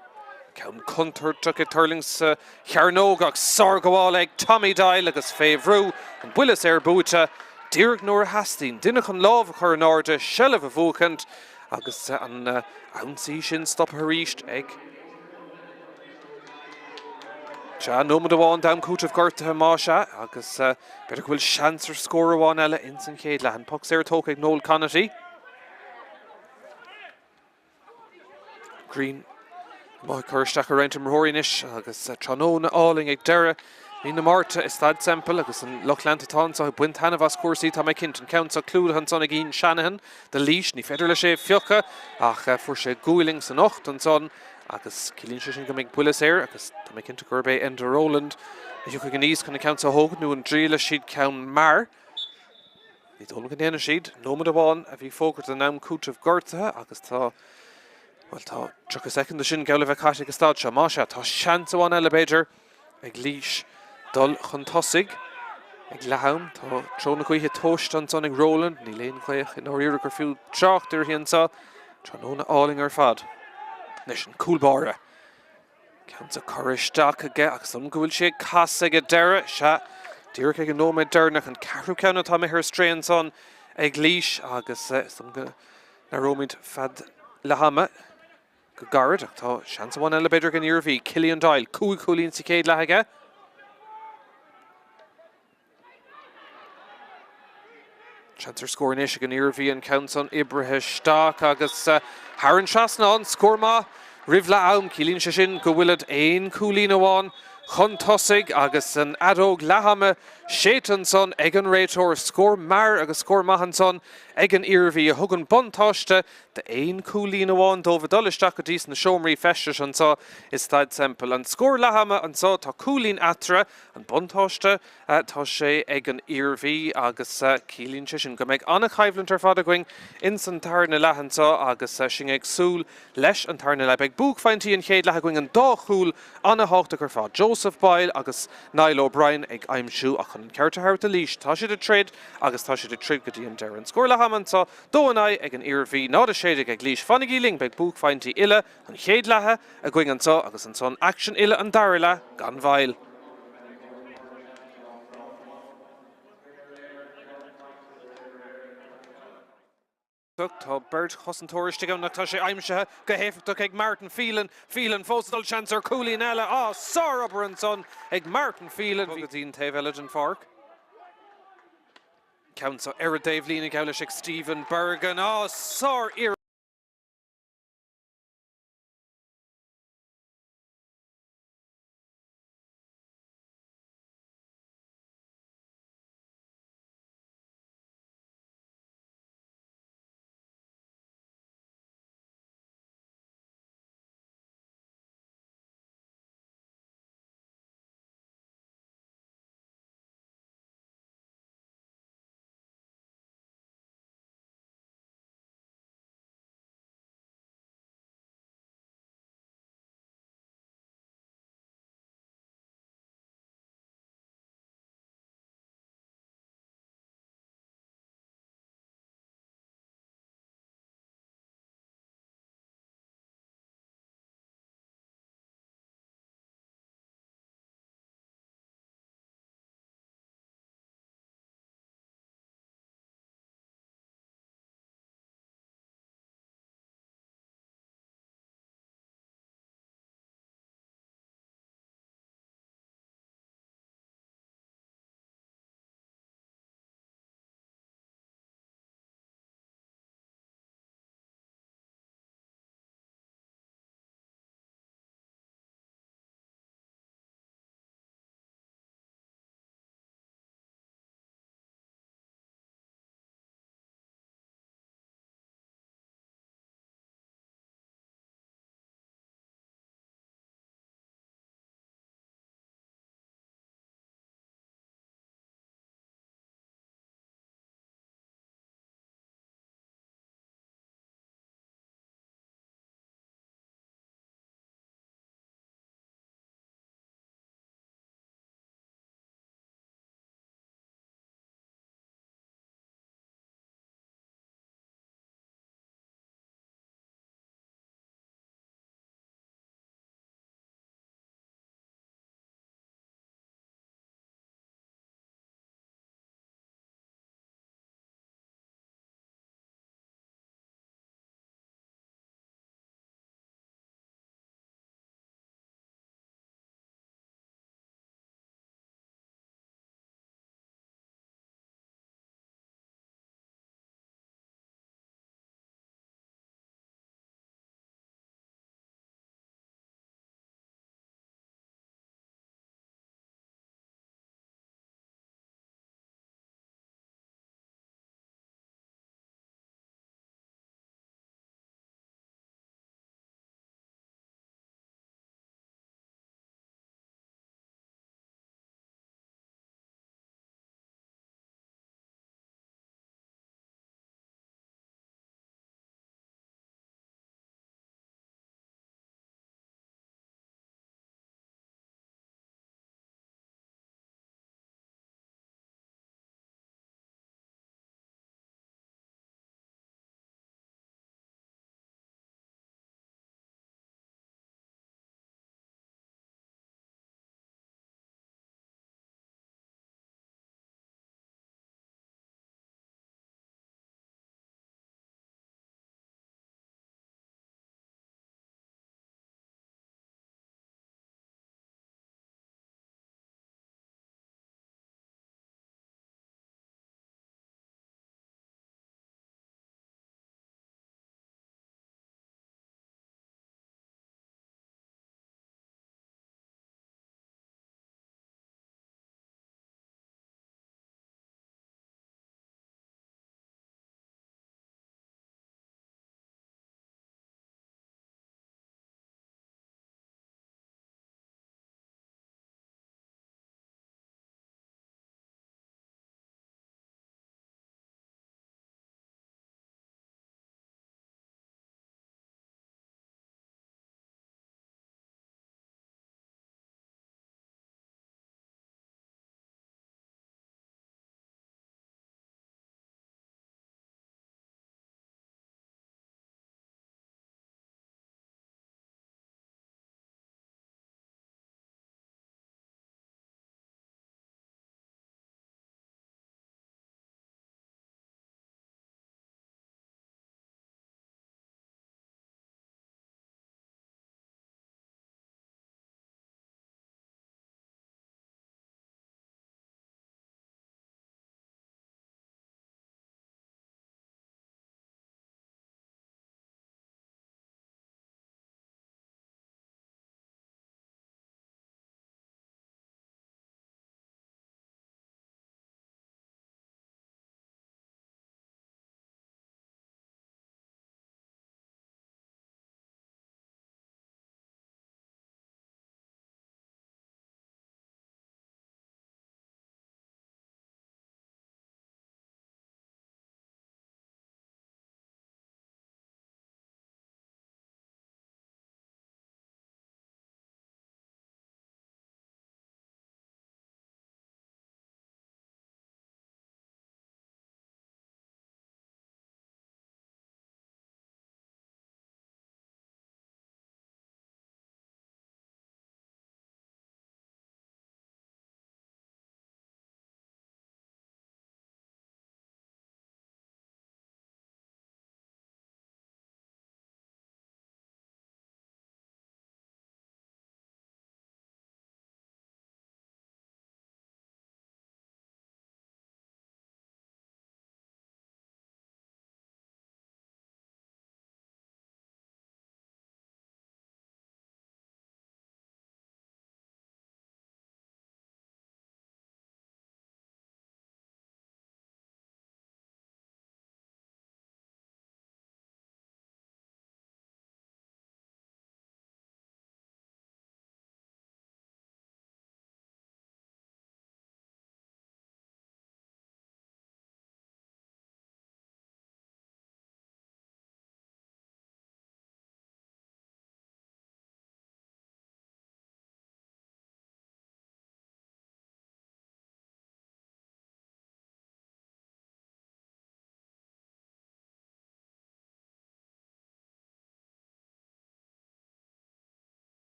Ceann contúirteach ag tuirlingt sa chearnóg ach sárghabháil ag Tommy Doyle agus fé bhrú, an buille saor buaite díreach nuair a theastaíonn duine chun lámh a chur in airde, seilbh a bhuachaint agus an ionsaí sin stoptha arís ag Sea, nóiméad amháin d'am cúitimh gortaithe más ea agus b'fhéidir go bhfuil seans ar scór amháin eile ins an chéad leath. An poc saor tógtha ag Noel Conaty. Grian amuigh ag cur isteach ar roinnt imreoirí anois agus tráthnóna álainn ag deireadh. Mí na Márta i Staid Semple agus an lucht leanta atá anseo ag baint taitneamh as cúrsaí, tá mé cinnte. An ceann seo clúdaithe ansan ag Ian Shanahan do Laois. Ní féidir leis é a phiocadh ach fuair sé gualainn san ucht ansan agus ciallaíonn sé sin go mbeidh buille saor agus tá mé cinnte gurb é Enda Rowland a thiocfaidh aníos chun an ceann seo a thógaint nó an dtriailfidh siad ceann mear. Ní dóigh liom go ndéanfaidh siad. Nóiméad amháin a bhí fógartha don am cúitimh gortaithe agus tá, bhuel, tá 30 soicind de sin geall le bheith caite ag an staid seo. Más ea, tá seans amháin eile, b'fhéidir, ag Laois dul chun tosaigh ag leath-am. Tá treo na gaoithe tomhaiste ansan ag Rowland. Níl aon ghaoth i ndáiríre gur fiú trácht uirthi anseo. Tráthnóna álainn ar fad. Anois an cúl báire. Ceann seo curtha isteach aige agus dóigh liom go bhfuil sé ag casadh ag an deireadh. Sea, díreach ag an nóiméad deireanach, an ceathrú ceann atá imithe ar strae ansan ag Laois agus is dóigh liom go n-aireoimid fead leath ama go gairid ach tá seans amháin eile b'fhéidir ag an Iarmhí. Cillian Doyle, 5 chúilín sa chéad leath aige. Seans ar scór anois ag an Iarmhí, an ceann san oibrithe isteach agus thar an trasnán. Scór maith roimh leath am. Ciallaíonn sé sin go bhfuilid aon chúilín amháin chun tosaigh agus an fheadóg leath ama séidte ansan ag an réiteoir. Scór mear agus scór maith ansan ag an Iarmhí a thugann buntáiste d'aon chúilín amháin dóibh ag dul isteach go dtí sna seomraí feistis anso i Staid Semple. An scór leath ama anso, tá cúilín eatarthu. An buntáiste, tá sé ag an Iarmhí agus ciallaíonn sé sin go mbeidh an-choimhlint ar fad againn ins an tarna leath anseo agus sinn ag súil leis an tarna leath. Beidh buaicphointí an chéad leath againn, an dá chúl an-thábhachtach ar fad, Joseph Boyle agus Niall O'Brien ag aimsiú ach chun an ceart a thabhairt do Laois, tá siad ag troid agus tá siad ag troid go dtí an deireadh. An scór leath ama anseo, 2 in aghaidh ag an Iarmhí, 0-16 ag Laois. Fanaigí linn, beidh buaicphointí uile an chéad leatha againn anseo agus ansan aicsean uile an dara leath gan mhoill. Tá beirt chosantóir istigh ann ach tá sé aimsithe go héifeachtach ag Martin Phelan. Phelan fós ag dul, seans ar chúilín eile. Á, sárobair ansan ag Martin Phelan. Go dtí an taobh eile den pháirc. Ceann seo ar an dtaobhlíne geall leis ag Stephen Bergin. Á, sár-iarracht.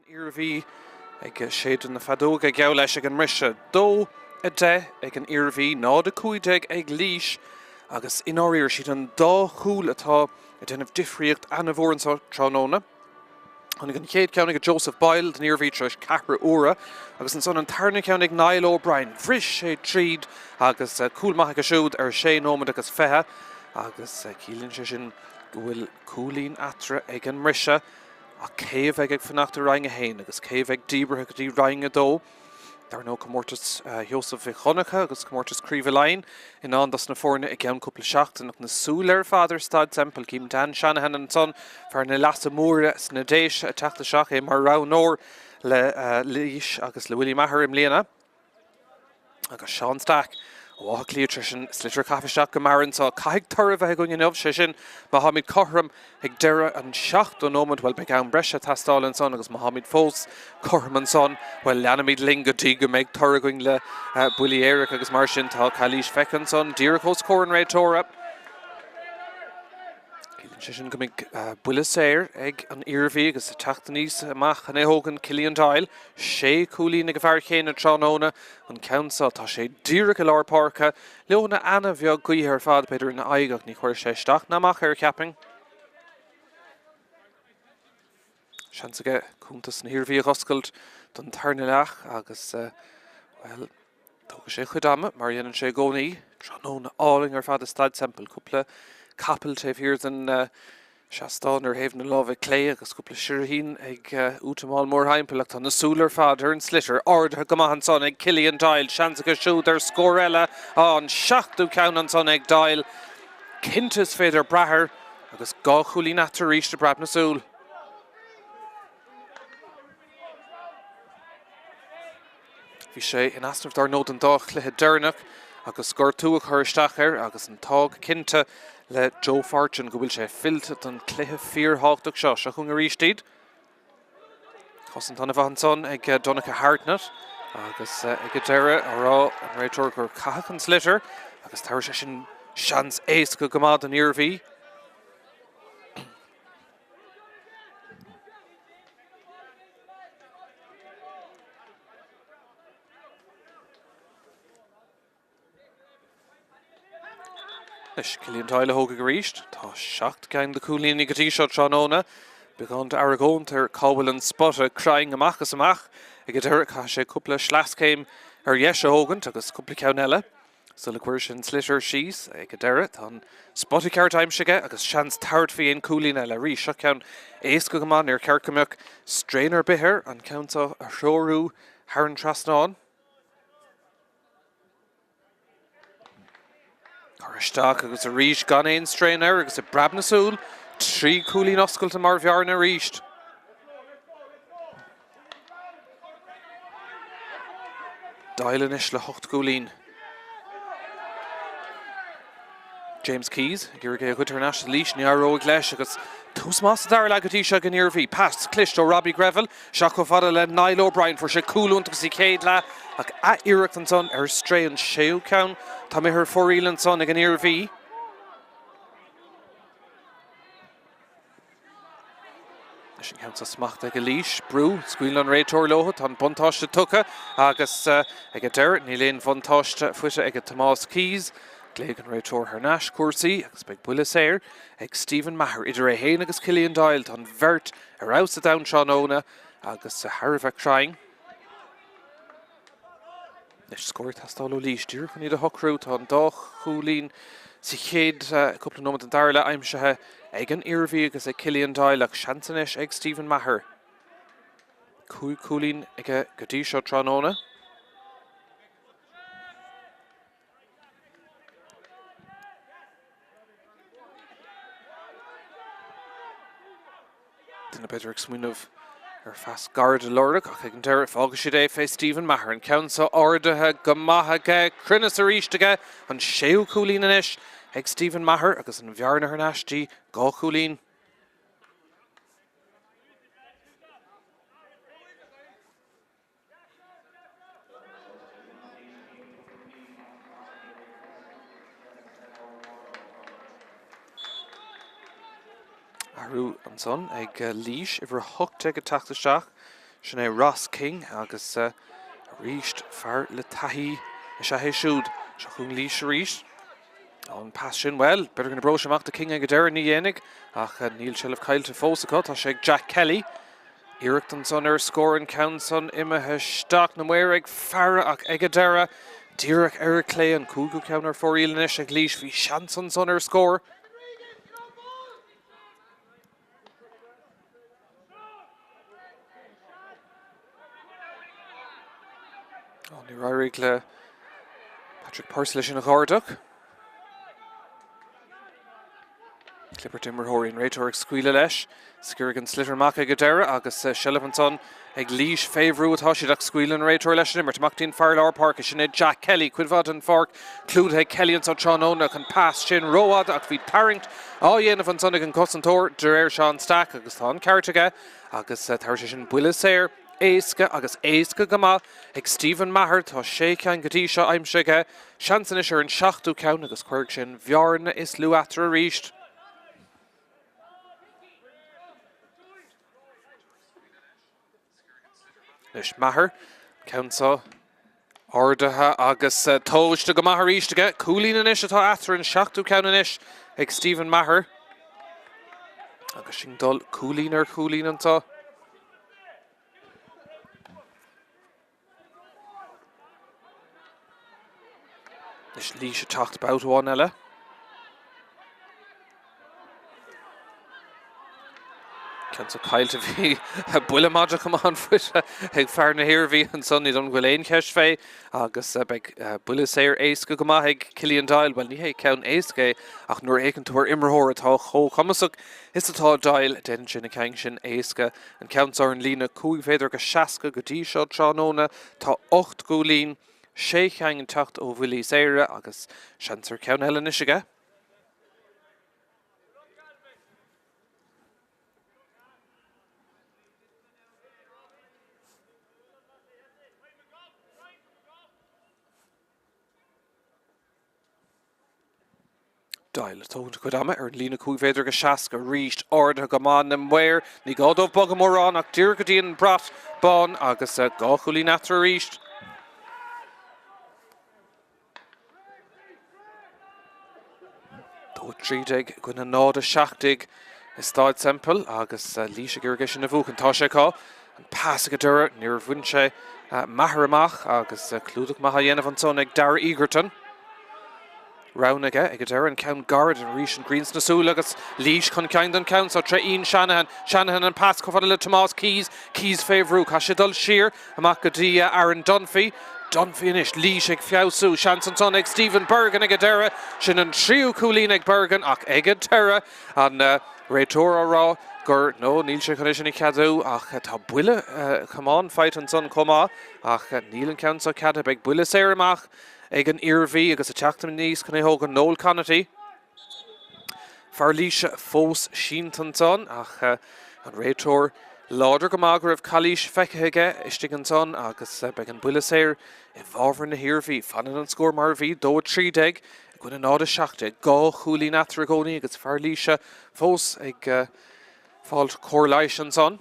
an Iarmhí ag séideadh na feadóige geall leis ag an mbriseadh. 2, 10 ag an Iarmhí, 0, 15 ag Laois agus i ndáiríre siad an dá chúl atá ag déanamh difríocht ana-mhór anseo tráthnóna. Tháinig an chéad ceann ag Joseph Boyle don Iarmhí tar éis ceathrú uaire agus ansan an tarna ceann ag Niall O'Brien. Bhris sé tríd agus cúl maith aige siúd ar sé nóiméad agus 20 agus ciallaíonn sé sin go bhfuil cúilín eatarthu ag an mbriseadh. Ach cé a bheidh ag fanacht i Roinn 1 agus cé a bheidh díbeartha go dtí Roinn 2? Dar ndóigh comórtas Sheosaimh Mhic Dhonncha agus comórtas Craoibhe Laighean i ndán dos na foirne i gceann cúpla seachtain ach na súile ar fad ar Staid Semple. Cím Dan Shanahan ansan, fear na Leasa Móire sna Déise ag teacht isteach, é mar roghnóir le Laois agus le Willie Maher i mbliana. Agus Seán Stack ó Áth Cliath tar éis an sliotar a chaitheamh isteach go mear anseo. Caithfidh toradh a bheith againn inniu, sé sin, má tháimid cothrom ag deireadh an 70 nóiméad, bhuel, beidh am breise ag teastáil ansan agus má tháimid fós cothrom ansan, bhuel, leanfaimid linn go dtí go mbeidh toradh againn le buillí éirice agus mar sin. Tá calaois feicthe ansan díreach os comhair an réiteora. Ciallaíonn sé sin go mbeidh buille saor ag an Iarmhí agus ag teacht aníos amach chun é a thógaint Cillian Doyle. Sé chúilín ag an bhfear chéanna tráthnóna. An ceann seo, tá sé díreach i lár páirce. Leoithne ana-bheag gaoithe ar fad, b'fhéidir ina aghaidh ach ní chuirfidh sé isteach ná amach air, cheapfainn. Seans aige cuntas na hIarmhí a dh'oscailt don tarna leath agus, bhuel, tógfaidh sé a chuid ama, mar a dhéanann sé i gcónaí. Tráthnóna álainn ar fad i Staid Semple. Cúpla capall taobh thiar den seastán ar thaobh na láimhe clé agus cúpla sirthín ag útamáil mórthimpeall ach tá na súile ar fad ar an sliotar. Ardaithe go maith ansan ag Cillian Doyle. Seans aige siúd ar scór eile. An seachtú ceann ansan ag Doyle. Cinnte is féidir brath air agus 2 chúilín eatarthu arís i bpreab na súl. Bhí sé in easnamh dar ndóigh don dá chluiche deireanach agus gortú a chur isteach air agus an t-ádh cinnte le Joe Fortune go bhfuil sé fillte don chluiche fíorthábhachtach seo. Seo chugainn arís iad. Cosaint an-mhaith ansan ag Donncha Hartnett agus ag an deireadh á rá an réiteoir gur caitheadh an sliotar agus tabharfaidh sé sin seans éasca go maith don Iarmhí. Anois, Cillian Doyle a thógfaidh arís. Tá 7 gceann de chúilíní go dtí seo tráthnóna. Beagán d'argóint ar cá bhfuil an spota crainn amach is amach. Ag an deireadh, caithfidh sé cúpla sleaschéim ar dheis a thógaint agus cúpla ceann eile. Sula gcuirfidh sé an sliotar síos ag an deireadh, tá an spota ceart aimsithe aige agus seans tabhairt faoi aon chúilín eile arís. Seo ceann éasca go maith, níor cheart go mbeadh straidhn ar bith air an ceann seo a threorú thar an trasnán. Curtha isteach agus arís gan aon straidhn air agus i bpreab na súl, 3 chúilín oscailte mar bhearna arís. Doyle anois le hocht gcúilín. James Keyes ag iarraidh é a ghoid thar n-ais do Laois, ní éireoidh leis agus tús maith sa dara leath go dtí seo ag an Iarmhí. Pas cliste ó Robbie Greville, isteach chomh fada le Niall O'Brien. Fuair sé cúl iontach sa chéad leath ach ath-iarracht ansan ar strae an séú ceann. Tá imithe ar fóraoil ansan ag an Iarmhí. Leis an gceann seo smachtaithe ag Laois, brú, scaoileann an réiteoir leo, tá an buntáiste tugtha agus ag an deireadh níl aon bhuntáiste faighte ag Tomás Keyes. Ghlaoigh an réiteoir thar n-ais cúrsaí agus beidh buille saor ag Stephen Maher. Idir é féin agus Cillian Doyle, tá an bheirt ar fheabhas sa domhan tráthnóna agus thar a bheith cruinn. Anois scór ag teastáil ó Laois díreach chun iad a shocrú. Tá an dá chúilín sa chéad cúpla nóiméad den dara leath aimsithe ag an Iarmhí agus ag Cillian Doyle ach seans anois ag Stephen Maher. 5 chúilín aige go dtí seo tráthnóna. Duine b'fhéidir ag smaoineamh ar phas gairid a lorg ach ag an deireadh fágfaidh siad é fé Stephen Maher. An ceann seo ardaithe go maith aige, cruinneas arís aige, an séú cúilín anois ag Stephen Maher agus an bhearna thar n-ais dtí 2 chúilín. Athrú ansan ag Laois, uimhir 18 ag teacht isteach. Sin é Ross King agus arís fear le taithí is ea é siúd. Seo chugainn Laois arís. An pas sin, bhuel, b'fhéidir go n-oibreoidh sé amach do King ag an deireadh, ní dhéanfaidh, ach níl seilbh caillte fós acu. Tá sé ag Jack Kelly. Iarracht ansan ar scór, an ceann san imithe isteach, na maoir ag faire ach ag an deireadh, díreach ar clé, an cúigiú ceann ar fóraoil anois ag Laois. Bhí seans ansan ar scór. Níor éirigh le Patrick Purcell é sin a chuardach. Clibirt imreoirí, an réiteoir ag scaoileadh leis. Sciorrfaidh an sliotar amach ag an deireadh agus seilbh ansan ag Laois. Fé bhrú atá siad ach scaoileann an réiteoir leis an imirt. Amach dtí'n fear lár páirce, sin é Jack Kelly. Cuid mhaith den pháirc clúdaithe ag Kelly anso tráthnóna ach an pas sin rófhada ach bhí tarraingt á dhéanamh ansan ag an gcosantóir de réir Seán Stack agus tá an ceart aige agus tabharfaidh sé sin buille saor éasca agus éasca go maith ag Stephen Maher. Tá sé cheann go dtí seo aimsithe aige. Seans anois ar an seachtú ceann agus cuirfidh sé an bhearna is lú eatarthu arís. Anois Maher, ceann seo ardaithe agus tomhaiste go maith arís aige. Cúilín anois atá eatarthu, an seachtú ceann anois ag Stephen Maher. Agus sinn ag dul cúilín ar chúilín anseo. Anois Laois ag teacht babhta amháin eile. Ceann seo caillte bhí buille madraí camán faighte ag fear na hIarmhí ansan, ní dóigh liom go bhfuil aon cheist fé agus beidh buille saor éasca go maith ag Killian Doyle. Bhuel ní hé ceann éasca é ach nuair a fhéachann tú ar imreoir atá chomh cumasach is atá Doyle, déanann sé na cinn sin éasca. An ceann seo ar an líne 5 mhéadar go 60 go dtí seo tráthnóna. Tá 8 gcúilín, 6 cheann ag teacht ó bhuillí saora agus seans ar cheann eile anois aige. Doyle ag tógaint a chuid ama ar an líne 5 mhéadar go 60 arís ardaithe go maith na maoir. Ní gá dóibh bogadh mórán ach díreach go dtí an brat bán agus dhá chúilín eatarthu arís. 2-13 i gcoinne 0-17 i Staid Semple agus Laois ag iarraidh é sin a bhuachan. Tá sé acu. An pas ag an deireadh, níor bhain sé Maher amach agus clúdach maith á dhéanamh ansan ag Darragh Egerton. Rogha aige ag an deireadh, an ceann gairid arís, an ghrian sna súile agus Laois chun cinn don cheann seo tré Ian Shanahan. Shanahan an pas chomh fada le Tomás Keyes. Keyes fé bhrú, caithfidh sé dul siar amach go dtí Aaron Dunphy. Dunphy anois, Laois ag feabhsú. Seans ansan ag Stephen Bergin ag an deireadh. Sin an tríú cúilín ag Bergin ach ag an deireadh an réiteoir á rá gur, no, níl sé chun é sin a cheadú ach tá buille camáin faighte ansan chomh maith ach níl an ceann seo ceadaithe. Beidh buille saor amach ag an Iarmhí agus ag teacht aníos chun é thógaint Noel Conaty. Fear Laoise fós sínte ansan ach an réiteoir láidir go maith go raibh calaois feicthe aige istigh ansan agus beidh an buille saor i bhfabhar na hIarmhí. Fanann an scór mar a bhí, 2-13 i gcoinne 0-17. Dhá chúilín eatarthu i gcónaí agus fear Laoise fós ag fáilt cóir leighis ansan.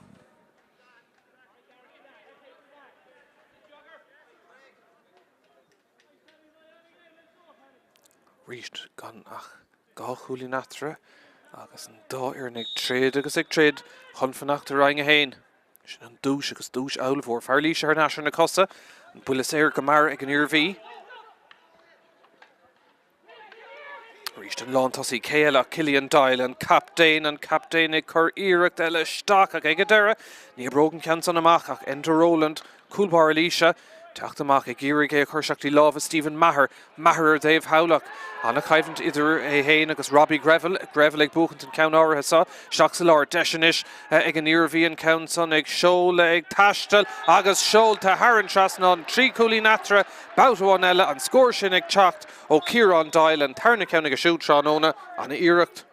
Arís gan ach dhá chúilín eatarthu agus an dá fhoireann ag troid agus ag troid chun fanacht i Roinn 1. Sin an duais agus duais ollmhór. Fear Laoise thar n-ais ar na cosa. An buille saor go mear ag an Iarmhí. Arís an lántosaí, cé eile ach Killian Doyle, an captaen, an captaen ag cur iarracht eile isteach ach ag an deireadh ní oibreoidh an ceann san amach ach Enda Rowland, cúl báire Laoise, teacht amach ag iarraidh é a chur isteach dtí lámha Stephen Maher, Maher ar an dtaobh thall ach an-choimhlint idir é féin agus Robbie Greville, Greville ag buachaint an ceann áirithe seo, isteach sa lár, deis anois ag an Iarmhí an ceann san ag seoladh, ag taisteal agus seolta thar an trasnán, trí chúilín eatarthu, babhta amháin eile, an scór sin ag teacht. Ó Ciarán Doyle, an tarna ceann aige siúd tráthnóna, ana-iarracht.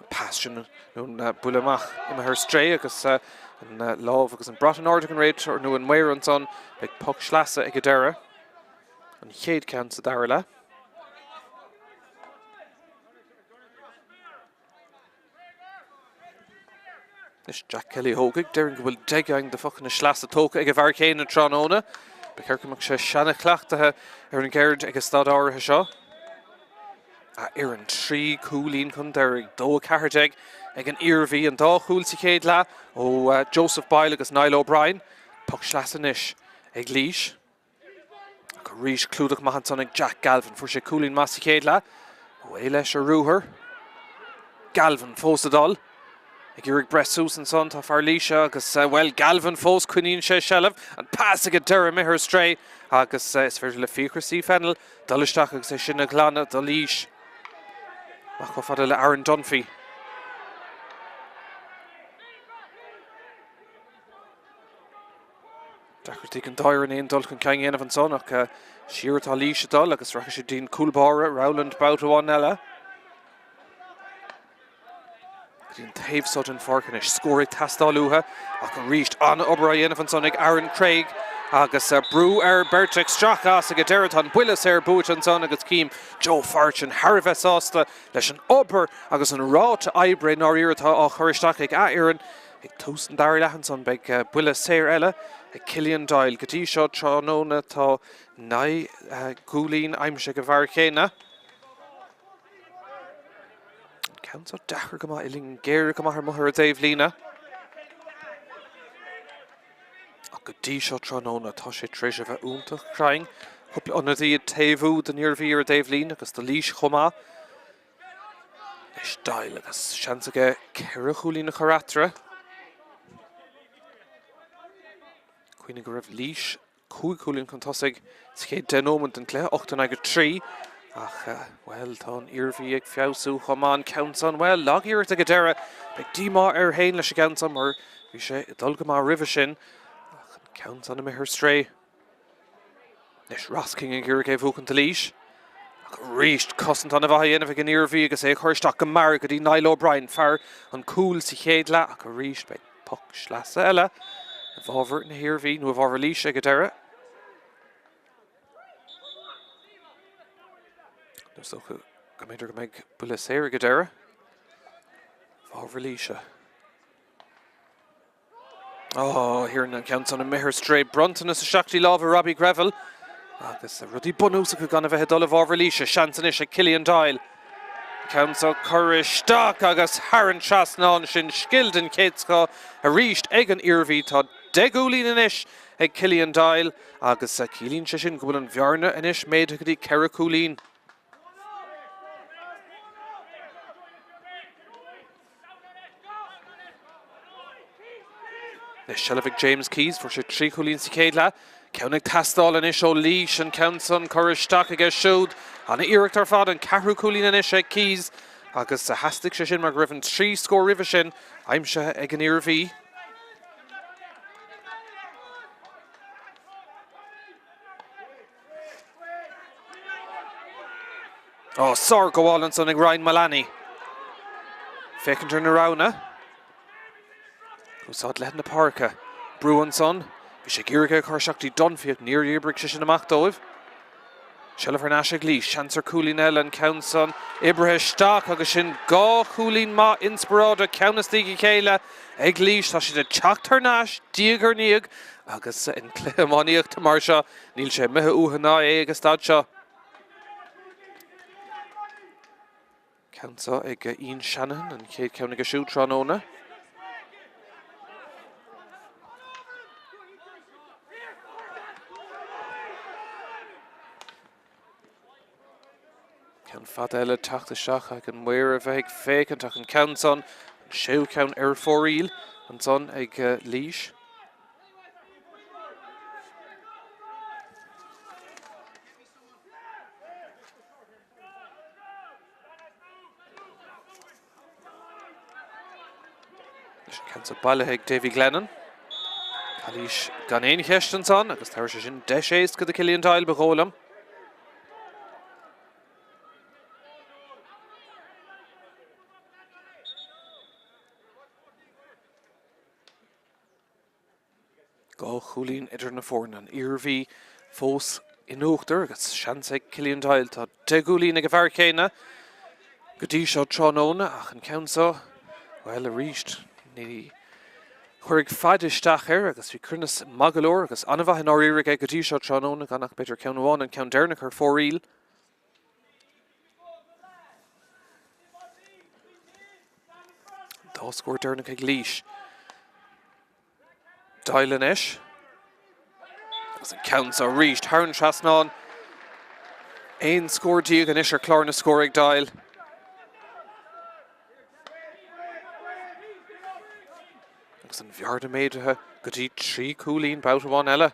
Pas sin nó an buille amach imithe ar strae agus an lámh agus an brat in airde ag an réiteoir nó an maor ansan. Beidh poc sleasa ag an deireadh. An chéad ceann sa dara leath. Anois Jack Kelly a thógfaidh. Déarfainn go bhfuil 10 gceann de phocanna sleasa tógtha ag an bhfear céanna tráthnóna. Ba cheart go mbeadh sé seana-chleachtaithe ar an gceird ag an staid áirithe seo. A fhoireann, 3 cúilín chun deiridh, 2 14 ag an Iarmhí, an dá chúl sa chéad leath ó Joseph Boyle agus Niall O'Brien. Poc sleasa anois ag Laois. Ach arís clúdach maith ansan ag Jack Galvin. Fuair sé cúilín maith sa chéad leath. Away leis ar ruathar. Galvin fós ag dul. Ag iarraidh breith suas ansan tá fear Laoise agus, bhuel, Galvin fós, coinníonn sé seilbh. An pas ag an deireadh imithe ar strae agus is féidir le Fiachra C. Fennell dul isteach agus é sin a ghlanadh do Laois. Amach chomh fada le Aaron Dunphy. Deacrachtaí ag an dá fhoireann aon dul chun cinn a dhéanamh ansan ach siar atá Laois ag dul agus rachaidh siad dtí'n cúl báire, Rowland, babhta amháin eile. Go dtí an taobh so den pháirc anois. Scór ag teastáil uathu ach arís an-obair á dhéanamh ansan ag Aaron Craig agus brú ar beirt ag stracadh as ag an deireadh. Tá an buille saor buaite ansan agus cím Joe Fortune thar a bheith sásta leis an obair agus an ráta oibre i ndáiríre atá á chur isteach ag a fhoireann. Ag tús an dara leath ansan beidh buille saor eile ag Killian Doyle. Go dtí seo tráthnóna tá 9 gcúilín aimsithe ag an bhfear chéanna. An ceann seo deacair go maith, uillinn géar go maith amuigh ar an dtaobhlíne. Ach go dtí seo tráthnóna tá sé tar éis a bheith iontach cruinn. Cúpla ionadaí ag taobhú don Iarmhí ar an dtaobhlíne agus do Laois chomh maith. Anois Doyle agus seans aige 4 chúilín a chur eatarthu. Cuimhnigh go raibh Laois 5 chúilín chun tosaigh sa chéad 10 nóiméad den chluiche, 8 in aghaidh 3. Ach, bhuel, tá an Iarmhí ag feabhsú chomh maith an ceann san. Bhuel, lag-iarracht ag an deireadh. Beidh díomá air féin leis an gceann san mar bhí sé ag dul go maith roimhe sin. Ach an ceann san imithe ar strae. Anois Ross King ag iarraidh é a bhuachan do Laois. Ach arís cosaint an-mhaith á dhéanamh ag an Iarmhí agus é a chur isteach go mear go dtí Niall O'Brien, fear an cúil sa chéad leath ach arís beidh poc sleasa eile i bhfabhar na hIarmhí, nó i bhfabhar Laoise ag an deireadh. Is dócha go mb'fhéidir go mbeidh buille saor ag an deireadh i bhfabhar Laoise. Ó, thiar an ceann san imithe ar strae. Bronntanas isteach dtí lámha Robbie Greville. Agus rudaí bunúsacha gan a bheith ag dul i bhfabhar Laoise. Seans anois ag Killian Doyle. An ceann seo curtha isteach agus thar an trasnán sin. Scil den chéad scoth arís ag an Iarmhí. Tá 10 gcúilín anois ag Killian Doyle agus ciallaíonn sé sin go bhfuil an bhearna anois méadaithe go dtí 4 chúilín. Anois seilbh ag James Keyes, fuair sé 3 chúilín sa chéad leath. Ceann ag teastáil anois ó Laois, an ceann san curtha isteach aige siúd. Ana-iarracht ar fad, an ceathrú cúilín anois ag Keyes agus theastaigh sé sin mar go raibh an 3 scór roimhe sin aimsithe ag an Iarmhí. Ó, sárghabháil ansan ag Ryan Mullaney. Féachaint ar na roghanna. Úsáid leithead na páirce. Brú ansan. Bhí sé ag iarraidh é a chur isteach dtí Dunphy ach níor oibrigh sé sin amach dóibh. Seilbh thar n-ais ag Laois. Seans ar chúilín eile an ceann san oibrithe isteach agus sin dhá chúilín maith inspioráideach ceann istigh a chéile ag Laois. Tá siad ag teacht thar n-ais diaidh ar ndiaidh agus in cluiche iománaíochta mar seo Níl sé imithe uathu ná é ag an staid seo. Ceann seo ag Ian Shanahan, an chéad cheann aige siúd tráthnóna. Ceann fada eile teacht isteach ag an maor a bheith ag féachaint ach an ceann san, an séú ceann ar fóraoil ansan ag Laois. Leis an ceann seo bailithe ag Davy Glennon. Calaois gan aon cheist ansan agus tabharfaidh sé sin deis éasca do Killian Doyle ba dhóigh liom. Dhá chúilín idir na foirne, an Iarmhí fós in uachtar agus seans ag Killian Doyle. Tá 10 gcúilín ag an bhfear céanna go dtí seo tráthnóna ach an ceann seo, bhuel arís, ní. Chuirfeadh faid isteach air agus bhí cruinneas maith go leor agus an-mhaith i ndáiríre aige go dtí seo tráthnóna, gan ach b'fhéidir ceann amháin, an ceann deireanach ar fóraoil. An dá scór deireanach ag Laois. Doyle anois. Agus an ceann seo arís thar an trasnán. 11 scór anois ar chlár na scór ag Doyle. Agus an bhearna méadaithe go dtí 3 cúilín babhta amháin eile.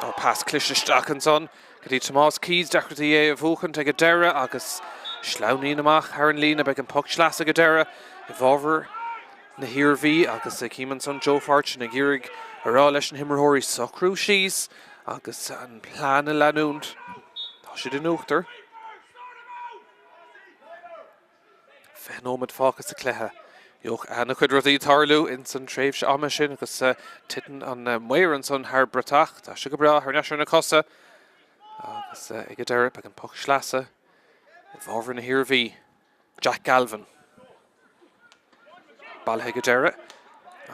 Tá pas cliste isteach ansan go dtí Tomás Keyes, deacrachtaí é a bhuachaint ag an deireadh agus sleamhnaíonn amach thar an líne. Beidh an poc sleasa ag an deireadh i bhfabhar na hIarmhí agus cím ansan Joe Fortune ag iarraidh a rá leis na himreoirí socrú síos agus an plean a leanúint. Tá siad in uachtar. 20 nóiméad fágtha sa chluiche. Gheobhadh ana-chuid rudaí tarlú ins an tréimhse ama sin agus titeann an maor ansan thar bratach. Tá sé go breá thar n-ais ar na cosa agus ag an deireadh beidh an poc sleasa i bhfabhar na hIarmhí. Jack Galvin. Bailithe ag an deireadh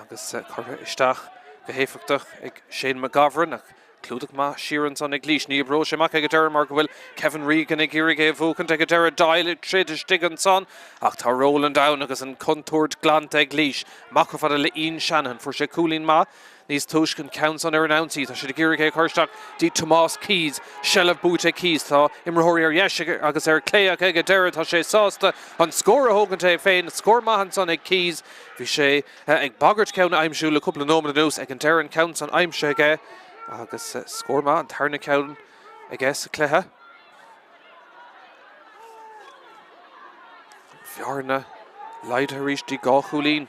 agus curtha isteach go héifeachtach ag Shane McGovern ach clúdach maith siar ansan ag Laois. Ní oibreoidh sé amach ag an deireadh mar go bhfuil Kevin Regan ag iarraidh é a bhuachaint ag an deireadh. Doyle ag troid istigh ansan ach tá Rowland ann agus an chontúirt glanta ag Laois. Amach chomh fada le Ian Shanahan. Fuair sé cúilín maith Níos túisce an ceann san ar an ionsaí, tá siad ag iarraidh é a chur isteach dtí Tomás Keyes. Seilbh buaite ag Keyes. Tá imreoirí ar dheis agus ar clé ach ag an deireadh tá sé sásta an scór a thógaint é féin. Scór maith ansan ag Keyes. Bhí sé ag bagairt ceann a aimsiú le cúpla nóiméad anuas. Ag an deireadh an ceann san aimsithe aige agus scór maith an tarna ceann aige sa chluiche. An bhearna laghdaithe arís dtí 2 chúilín.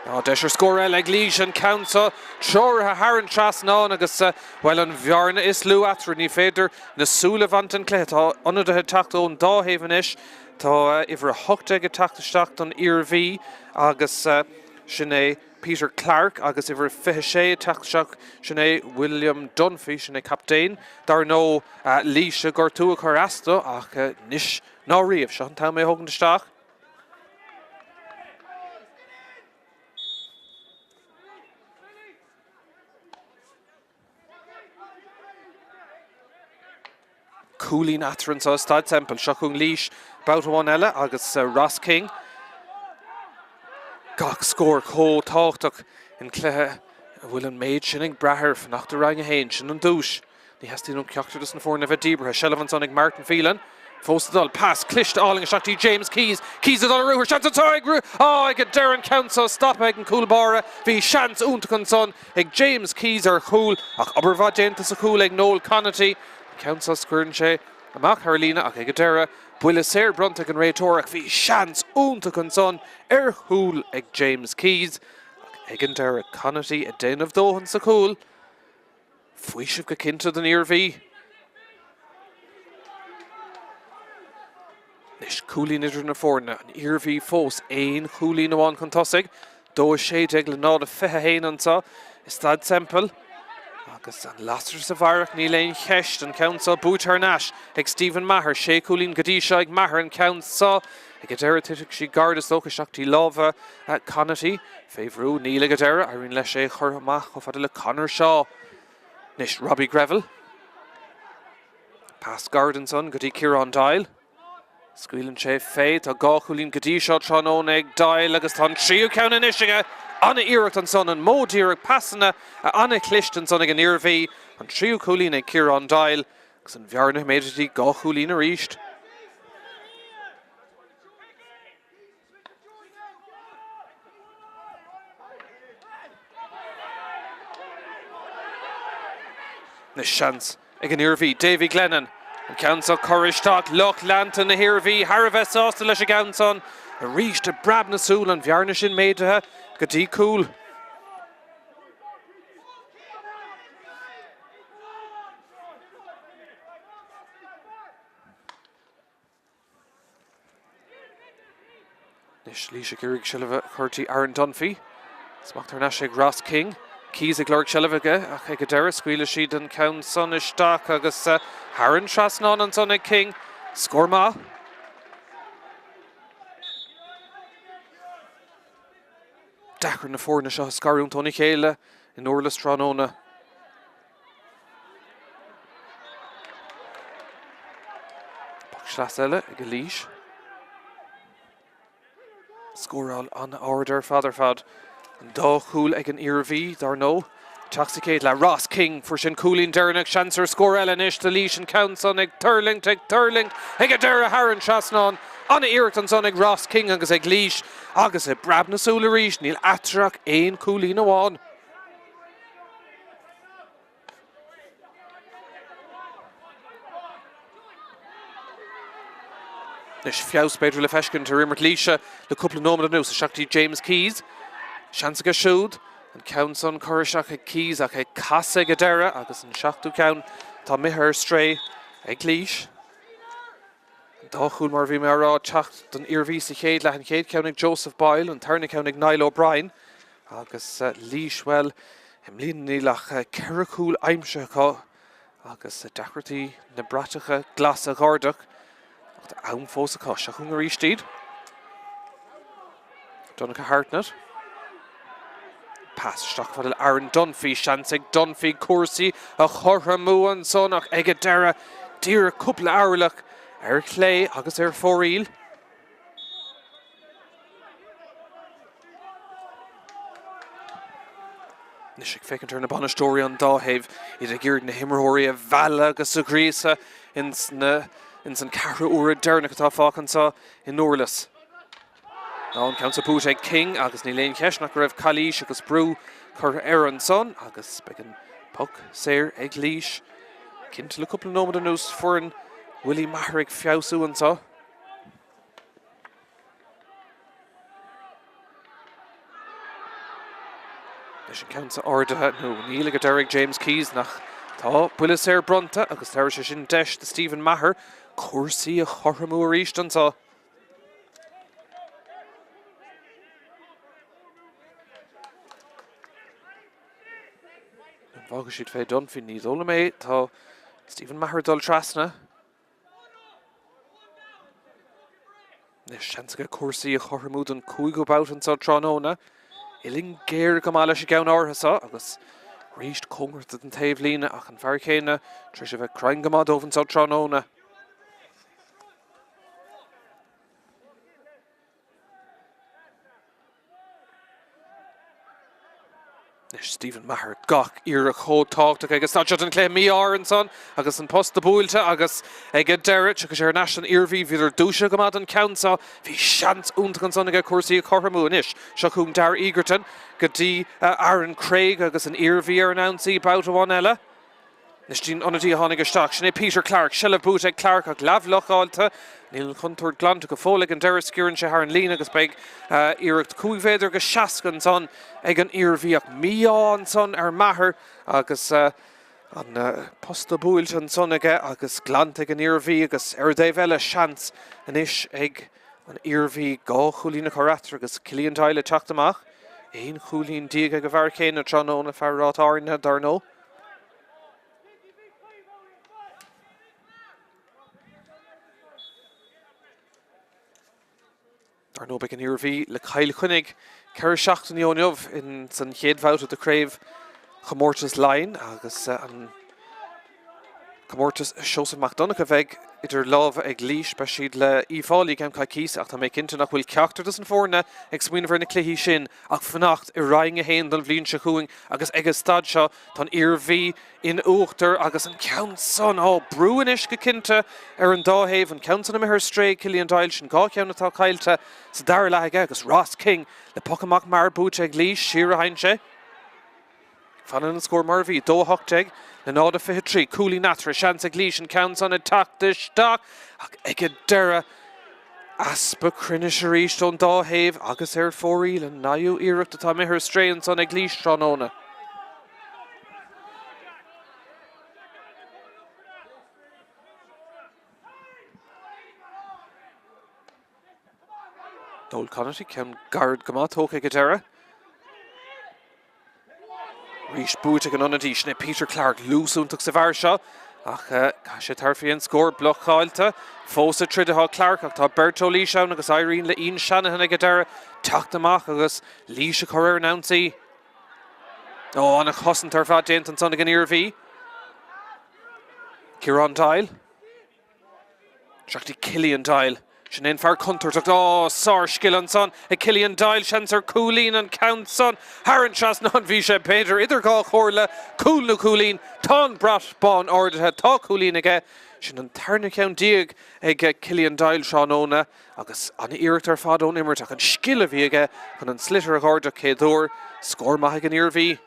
Tá deis ar scór eile ag Laois, an ceann seo treoraithe thar an trasnán agus, bhuel, an bhearna is lú eatarthu. Ní féidir na súile a bhaint den chluiche. Tá ionadaithe ag teacht ón dá thaobh anois. Tá uimhir 18 ag teacht isteach don Iarmhí agus sin é Peter Clarke agus uimhir 26 ag teacht isteach, sin é William Dunphy, sin é captaen. Dar ndóigh, Laois gortú a chuir as dó ach anois ná riamh. Seo an t-am é a thógaint isteach. Cúilín eatarthu anseo i Staid Semple. Seo chugainn Laois babhta amháin eile agus Ross King. Gach scór chomh tábhachtach in cluiche a bhfuil an méid sin ag brath air. Fanacht i Roinn 1, sin an duais. Ní theastaíonn ó cheachtar de na foirne a bheith díbeartha. Seilbh ansan ag Martin Phelan. Fós ag dul. Pas cliste álainn isteach dtí James Keyes. Keyes ag dul ar ruathar. Seans anseo ag Á, ag an deireadh an ceann seo stoptha ag an gcúl báire. Bhí seans iontach ansan ag James Keyes ar chúl ach obair mhaith déanta sa chúl ag Noel Conaty. An ceann seo scoireann sé amach thar an líne ach ag an deireadh buille saor bronnta ag an réiteoir ach bhí seans iontach ansan ar chúl ag James Keyes ach ag an deireadh Conaty ag déanamh dóthain sa chúl. Faoiseamh go cinnte don Iarmhí. Anois cúilín idir na foirne, an Iarmhí fós aon chúilín amháin chun tosaigh. 2-16 le 0-21 anseo i Staid Semple. Agus an lasair sa bharrach, níl aon cheist. An ceann seo buaite thar n-ais ag Stephen Maher. Sé chúilín go dtí seo ag Maher. An ceann seo ag an deireadh titfidh sí gar is dócha isteach dtí lámha Conaty. Fé bhrú, níl ag an deireadh, éiríonn leis é a chur amach chomh fada le Conor Shaw. Anois Robbie Greville. Pas gairid ansan go dtí Ciarán Doyle. Scaoileann sé fé, tá dhá chúilín go dtí seo tráthnóna ag Doyle agus tá an tríú ceann anois aige. An-iarracht ansan, an modh díreach, pasanna an-chliste ansan ag an Iarmhí. An tríú cúilín ag Ciarán Doyle agus an bhearna méadaithe dtí dhá chúilín arís. Anois seans ag an Iarmhí, Davy Glennon. An ceann seo curtha isteach, lucht leanta na hIarmhí thar a bheith sásta leis an gceann san. Arís i bpreab na súl, an bhearna sin méadaithe go dtí cúl. Anois Laois ag iarraidh seilbh a chur dtí Aaron Dunphy. Smacht thar n-ais ag Ross King. Keyes ag lorg seilbh aige ach ag an deireadh scaoileadh siad an ceann san isteach agus thar an trasnán ansan ag King. Scór maith. Deacair na foirne seo a scarúint óna chéile i nDurlas tráthnóna. Poc sleasa eile ag Laois. Scóráil an-ard ar fad ar fad. An dá chúl ag an Iarmhí, dar ndóigh. Teacht sa chéad leath. Ross King, fuair sé an cúilín deireanach. Seans ar scór eile anois do Laois. An ceann san ag tuirlingt, ag tuirlingt ag an deireadh thar an trasnán. An-iarracht ansan ag Ross King agus ag Laois agus i bpreab na súl arís níl eatarthu ach aon chúilín amháin. Anois feabhas b'fhéidir le feiscint ar imirt Laoise le cúpla nóiméad anuas. Isteach go dtí James Keyes. Seans aige siúd. An ceann san curtha isteach ag Keyes ach ag casadh ag an deireadh agus an seachtú ceann atá imithe ar strae ag Laois. An dá chúl mar a bhí mé á rá ag teacht don Iarmhí sa chéad leath, an chéad cheann ag Joseph Boyle, an tarna ceann ag Niall O'Brien agus Laois, bhuel, i mbliana níl ach ceithre chúl aimsithe acu agus deacrachtaí na bratacha glasa a dh'ardach ach tá am fós acu. Seo chugainn arís iad. Donncha Hartnett. Pas isteach fad le Aaron Dunphy, seans ag Dunphy cúrsaí a chothromú ansan ach ag an deireadh díreach cúpla orlach ar chlé agus ar fóraoil. Anois ag féachaint ar na bainisteoirí an dá thaobh, iad ag iarraidh na himreoirí a mhealladh agus a ghríosadh ins an ceathrú uaire deireanach atá fágtha anseo i nDurlas. Tá an ceann seo buaite ag King agus níl aon cheist nach go raibh calaois agus brú curtha air ansan agus beidh an poc saor ag Laois. Cinnte le cúpla nóiméad anuas foireann Willie Maher ag feabhsú anseo. Leis an ceann seo ardaithe nó níl ag an deireadh ag James Keyes nach tá buille saor bronnta agus tabharfaidh sé sin deis do Stephen Maher cúrsaí a chothromú arís anseo. An bhfágfaidh siad fé Dunphy? Ní dóigh liom é. Tá Stephen Maher ag dul trasna. Anois seans aige cúrsaí a chothromú don cúigiú babhta anseo tráthnóna. Uillinn géar go maith leis an gceann áirithe seo agus arís cóngarach don taobhlíne ach an fear céanna tar éis a bheith cruinn go maith dóibh anseo tráthnóna. Anois Stephen Maher, gach iarracht chomh tábhachtach ag an staid seo den chluiche. Mí-ádh ansan agus an posta buailte agus ag an deireadh tiocfaidh sé thar n-ais don Iarmhí. Bhíodar dúisithe go maith don cheann seo. Bhí seans iontach ansan aige cúrsaí a chothromú. Anois seo chugainn Darragh Egerton go dtí Aaron Craig agus an Iarmhí ar an ionsaí babhta amháin eile. Anois dtí'n ionadaí a tháinig isteach, sin é Peter Clarke. Seilbh buaite ag Clarke ach leathbhlocáilte. Níl an chontúirt glanta go fóill ag an deireadh. Sciorrann sé thar an líne agus beidh iarracht 5 mhéadar go 60 ansan ag an Iarmhí ach mí-ádh ansan ar Maher agus an posta buailte ansan aige agus glanta ag an Iarmhí agus ar an dtaobh eile seans anois ag an Iarmhí dhá chúilín a chur eatarthu agus Cillian Doyle ag teacht amach. 11 chúilín ag an bhfear céanna tráthnóna, fear Ráth Áirne dar ndóigh. Dar ndóigh beidh an Iarmhí le Cill Chainnigh 4 seachtainí ó inniu in san chéad bhabhta de chraobh chomórtas Laighean agus an comórtas Seosamh Mac Donncha a bheidh idir lámha ag Laois. Beidh siad le Uíbh Fhailí i gceann coicíse ach tá mé cinnte nach bhfuil ceachtar dos na foirne ag smaoineamh ar na cluichí sin ach fanacht i Roinn 1 don bhliain seo chugainn agus ag an staid seo Tá an Iarmhí in uachtar agus an ceann san á brú anois go cinnte ar an dá thaobh. An ceann san imithe ar strae, Cillian Doyle, sin dhá cheann atá caillte sa dara leath aige agus Ross King le poc amach mear buaite ag Laois. Siar a théann sé. Fanann an scór mar a bhí, 2-18 le 0-23. Cúilín eatarthu, seans ag Laois an ceann san ag teacht isteach ach ag an deireadh Easpa cruinnis arís ón dá thaobh agus ar fóraoil, an naoú iarracht atá imithe ar strae ansan ag Laois tráthnóna. Noel Conaty, ceann gairid go maith tógtha ag an deireadh. Arís buaite ag an ionadaí, sin é Peter Clarke, luas iontach sa bhfear seo ach caithfidh sé tabhairt faoi an scór blocáilte. Fós ag troid atá Clarke ach tá beirt ó Laois ann agus éiríonn le Ian Shanahan ag an deireadh. Teacht amach agus Laois a chur ar an ionsaí. Ó, an-chosaint ar fad déanta ansan ag an Iarmhí. Ciarán Doyle. Isteach go dtí Killian Doyle. Sin é an fear contúirteach. Ó, sár-scil ansan ag Killian Doyle. Seans ar chúilín an ceann san. Thar an trasnán bhí sé b'fhéidir idir dhá chomhairle, cúl nó cúilín. Tá an brat bán ardaithe. Tá cúilín aige. Sin an tarna ceann déag ag Killian Doyle tráthnóna agus an-iarracht ar fad ón imirt ach an scil a bhí aige chun an sliotar a dh'ardú chéad uair. Scór maith ag an Iarmhí.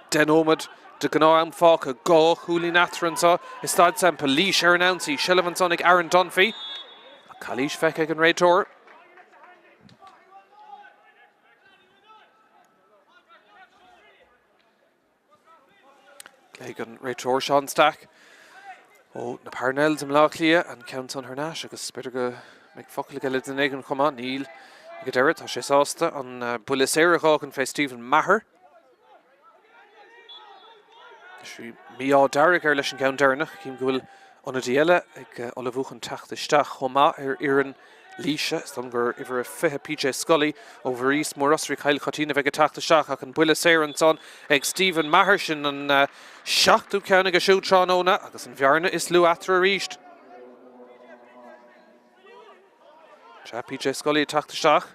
10 nóiméad de ghnáth-am fágtha, 2 chúilín eatarthu anseo i Staid Semple. Laois ar an ionsaí, seilbh ansan ag Aaron Dunphy. Ach calaois feicthe ag an réiteoir. Glaofaidh an réiteoir Seán Stack ó na Parnells i mBleá Cliath an ceann san thar n-ais agus b'fhéidir go mbeidh focal aige le duine éigin chomh maith. Níl ag an deireadh, tá sé sásta an buille saor a dh'fhágaint fé Stephen Maher. Bhí mí-ádh dearg air leis an gceann deireanach. Cím go bhfuil ionadaí eile ag ullmhú chun teacht isteach chomh maith ar fhoireann Laoise. Is dóigh liom gur uimhir a 20 PJ Scully ó Mhuiríos Mór Osraí Chill Choitín a bheidh ag teacht isteach ach an buille saor ansan ag Stephen Maher. Sin an seachtú ceann aige siúd tráthnóna agus an bhearna is lú eatarthu arís. Sea, PJ Scully ag teacht isteach.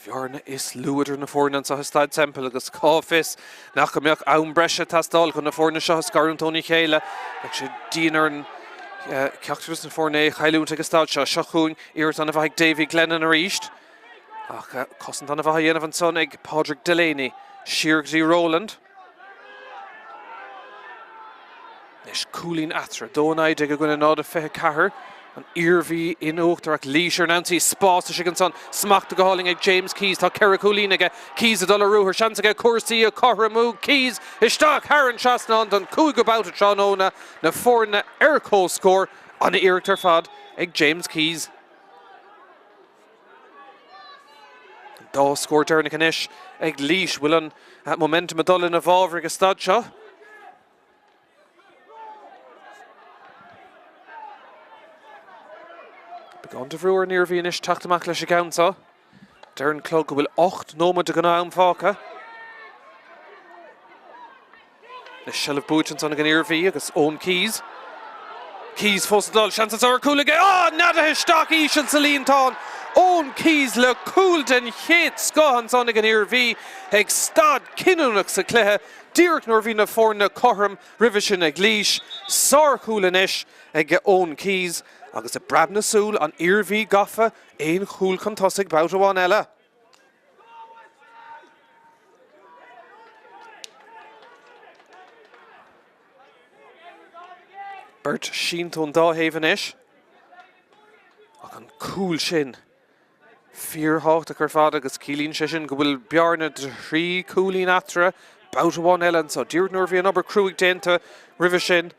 An bhearna is lú idir na foirne anseo i Staid Semple agus cá bhfios nach go mbeadh am breise ag teastáil chun na foirne seo a scarúint óna chéile. Beidh sé dian ar cheachtar de na foirne é a chailliúint ag an staid seo. Seo chugainn iarracht an-mhaith ag Davy Glennon arís. Ach cosaint an-mhaith á dhéanamh ansan ag Pádraig Delaney. Siar go dtí Rowland. Anois cúilín eatarthu, 2-19 i gcoinne 0-24. An Iarmhí in uachtar ach Laois ar an ionsaí. Spás istigh ansan. Smachta go hálainn ag James Keyes. Tá ceithre chúilín aige. Keyes ag dul ar ruathar. Seans aige cúrsaí a chothromú. Keyes isteach thar an trasnán don chúigiú babhta tráthnóna. Na foirne ar comhscór. An-iarracht ar fad ag James Keyes. An dá scór deireanach anois ag Laois. Bhfuil an momentum ag dul ina bhfabhar ag an staid seo? Beagán de bhrú ar an Iarmhí anois teacht amach leis an gceann seo. Deir an clog go bhfuil 8 nóiméad de ghnáth-am fágtha. Anois seilbh buaite ansan ag an Iarmhí agus Eoin Keyes. Keyes fós ag dul, seans anseo ar chúl aige. Ah! Neadaithe isteach íseal sa líontán. Eoin Keyes le cúl den chéad scoth ansan ag an Iarmhí ag staid cinniúnach sa chluiche, díreach nuair a bhí na foirne cothrom roimhe sin ag Laois. Sárchúl anois ag Eoin Keyes agus i bpreab na súl, an Iarmhí gafa, aon chúl chun tosaigh babhta amháin eile. Beirt sínte ón dá thaobh anois. Ach an cúl sin fíorthábhachtach ar fad agus ciallaíonn sé sin go bhfuil bearna de thrí chúilín eatarthu babhta amháin eile anseo. Díreach nuair a bhí an obair cruaidh déanta roimhe sin,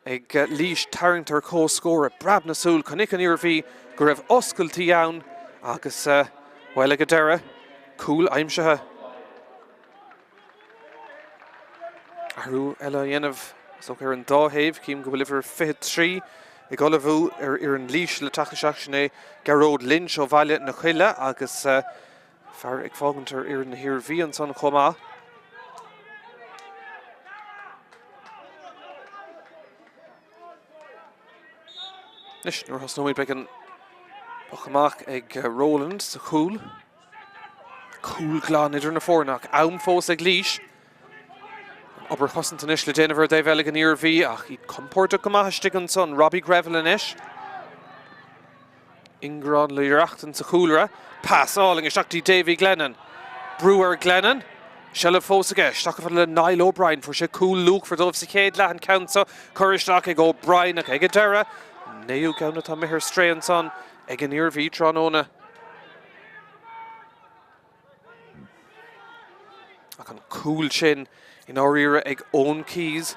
Ag Laois tarraingt ar comhscór i bpreab na súl, chonaic an Iarmhí go raibh oscailtí ann agus, bhuel, ag an deireadh, cúl aimsithe. Athrú eile á dhéanamh is dócha ar an dá thaobh. Cím go bhfuil uimhir 23 ag ullmhú ar fhoireann Laois le teacht isteach, sin é Gearóid Lynch ó Bhaile na Coille agus fear ag fágaint ar fhoireann na hIarmhí ansan chomh maith. Anois, nuair a thosnóimid, beidh an poc amach ag Rowland sa chúl. Cúl glan idir na foirne ach am fós ag Laois. An obair chosanta anois le déanamh ar an dtaobh eile ag an Iarmhí ach iad compordach go maith istigh ansan. Robbie Greville anois. Ingearán le Reachtain sa chúlra. Pas álainn isteach dtí Davy Glennon. Brú ar Glennon. Seilbh fós aige. Isteach chomh fada le Niall O'Brien. Fuair sé cúl luachmhar dóibh sa chéad leath an ceann seo. Curtha isteach ag O'Brien ach ag an deireadh, an naoú ceann atá imithe ar strae ansan ag an Iarmhí tráthnóna. Ach an cúl sin i ndáiríre ag Eoin Keyes.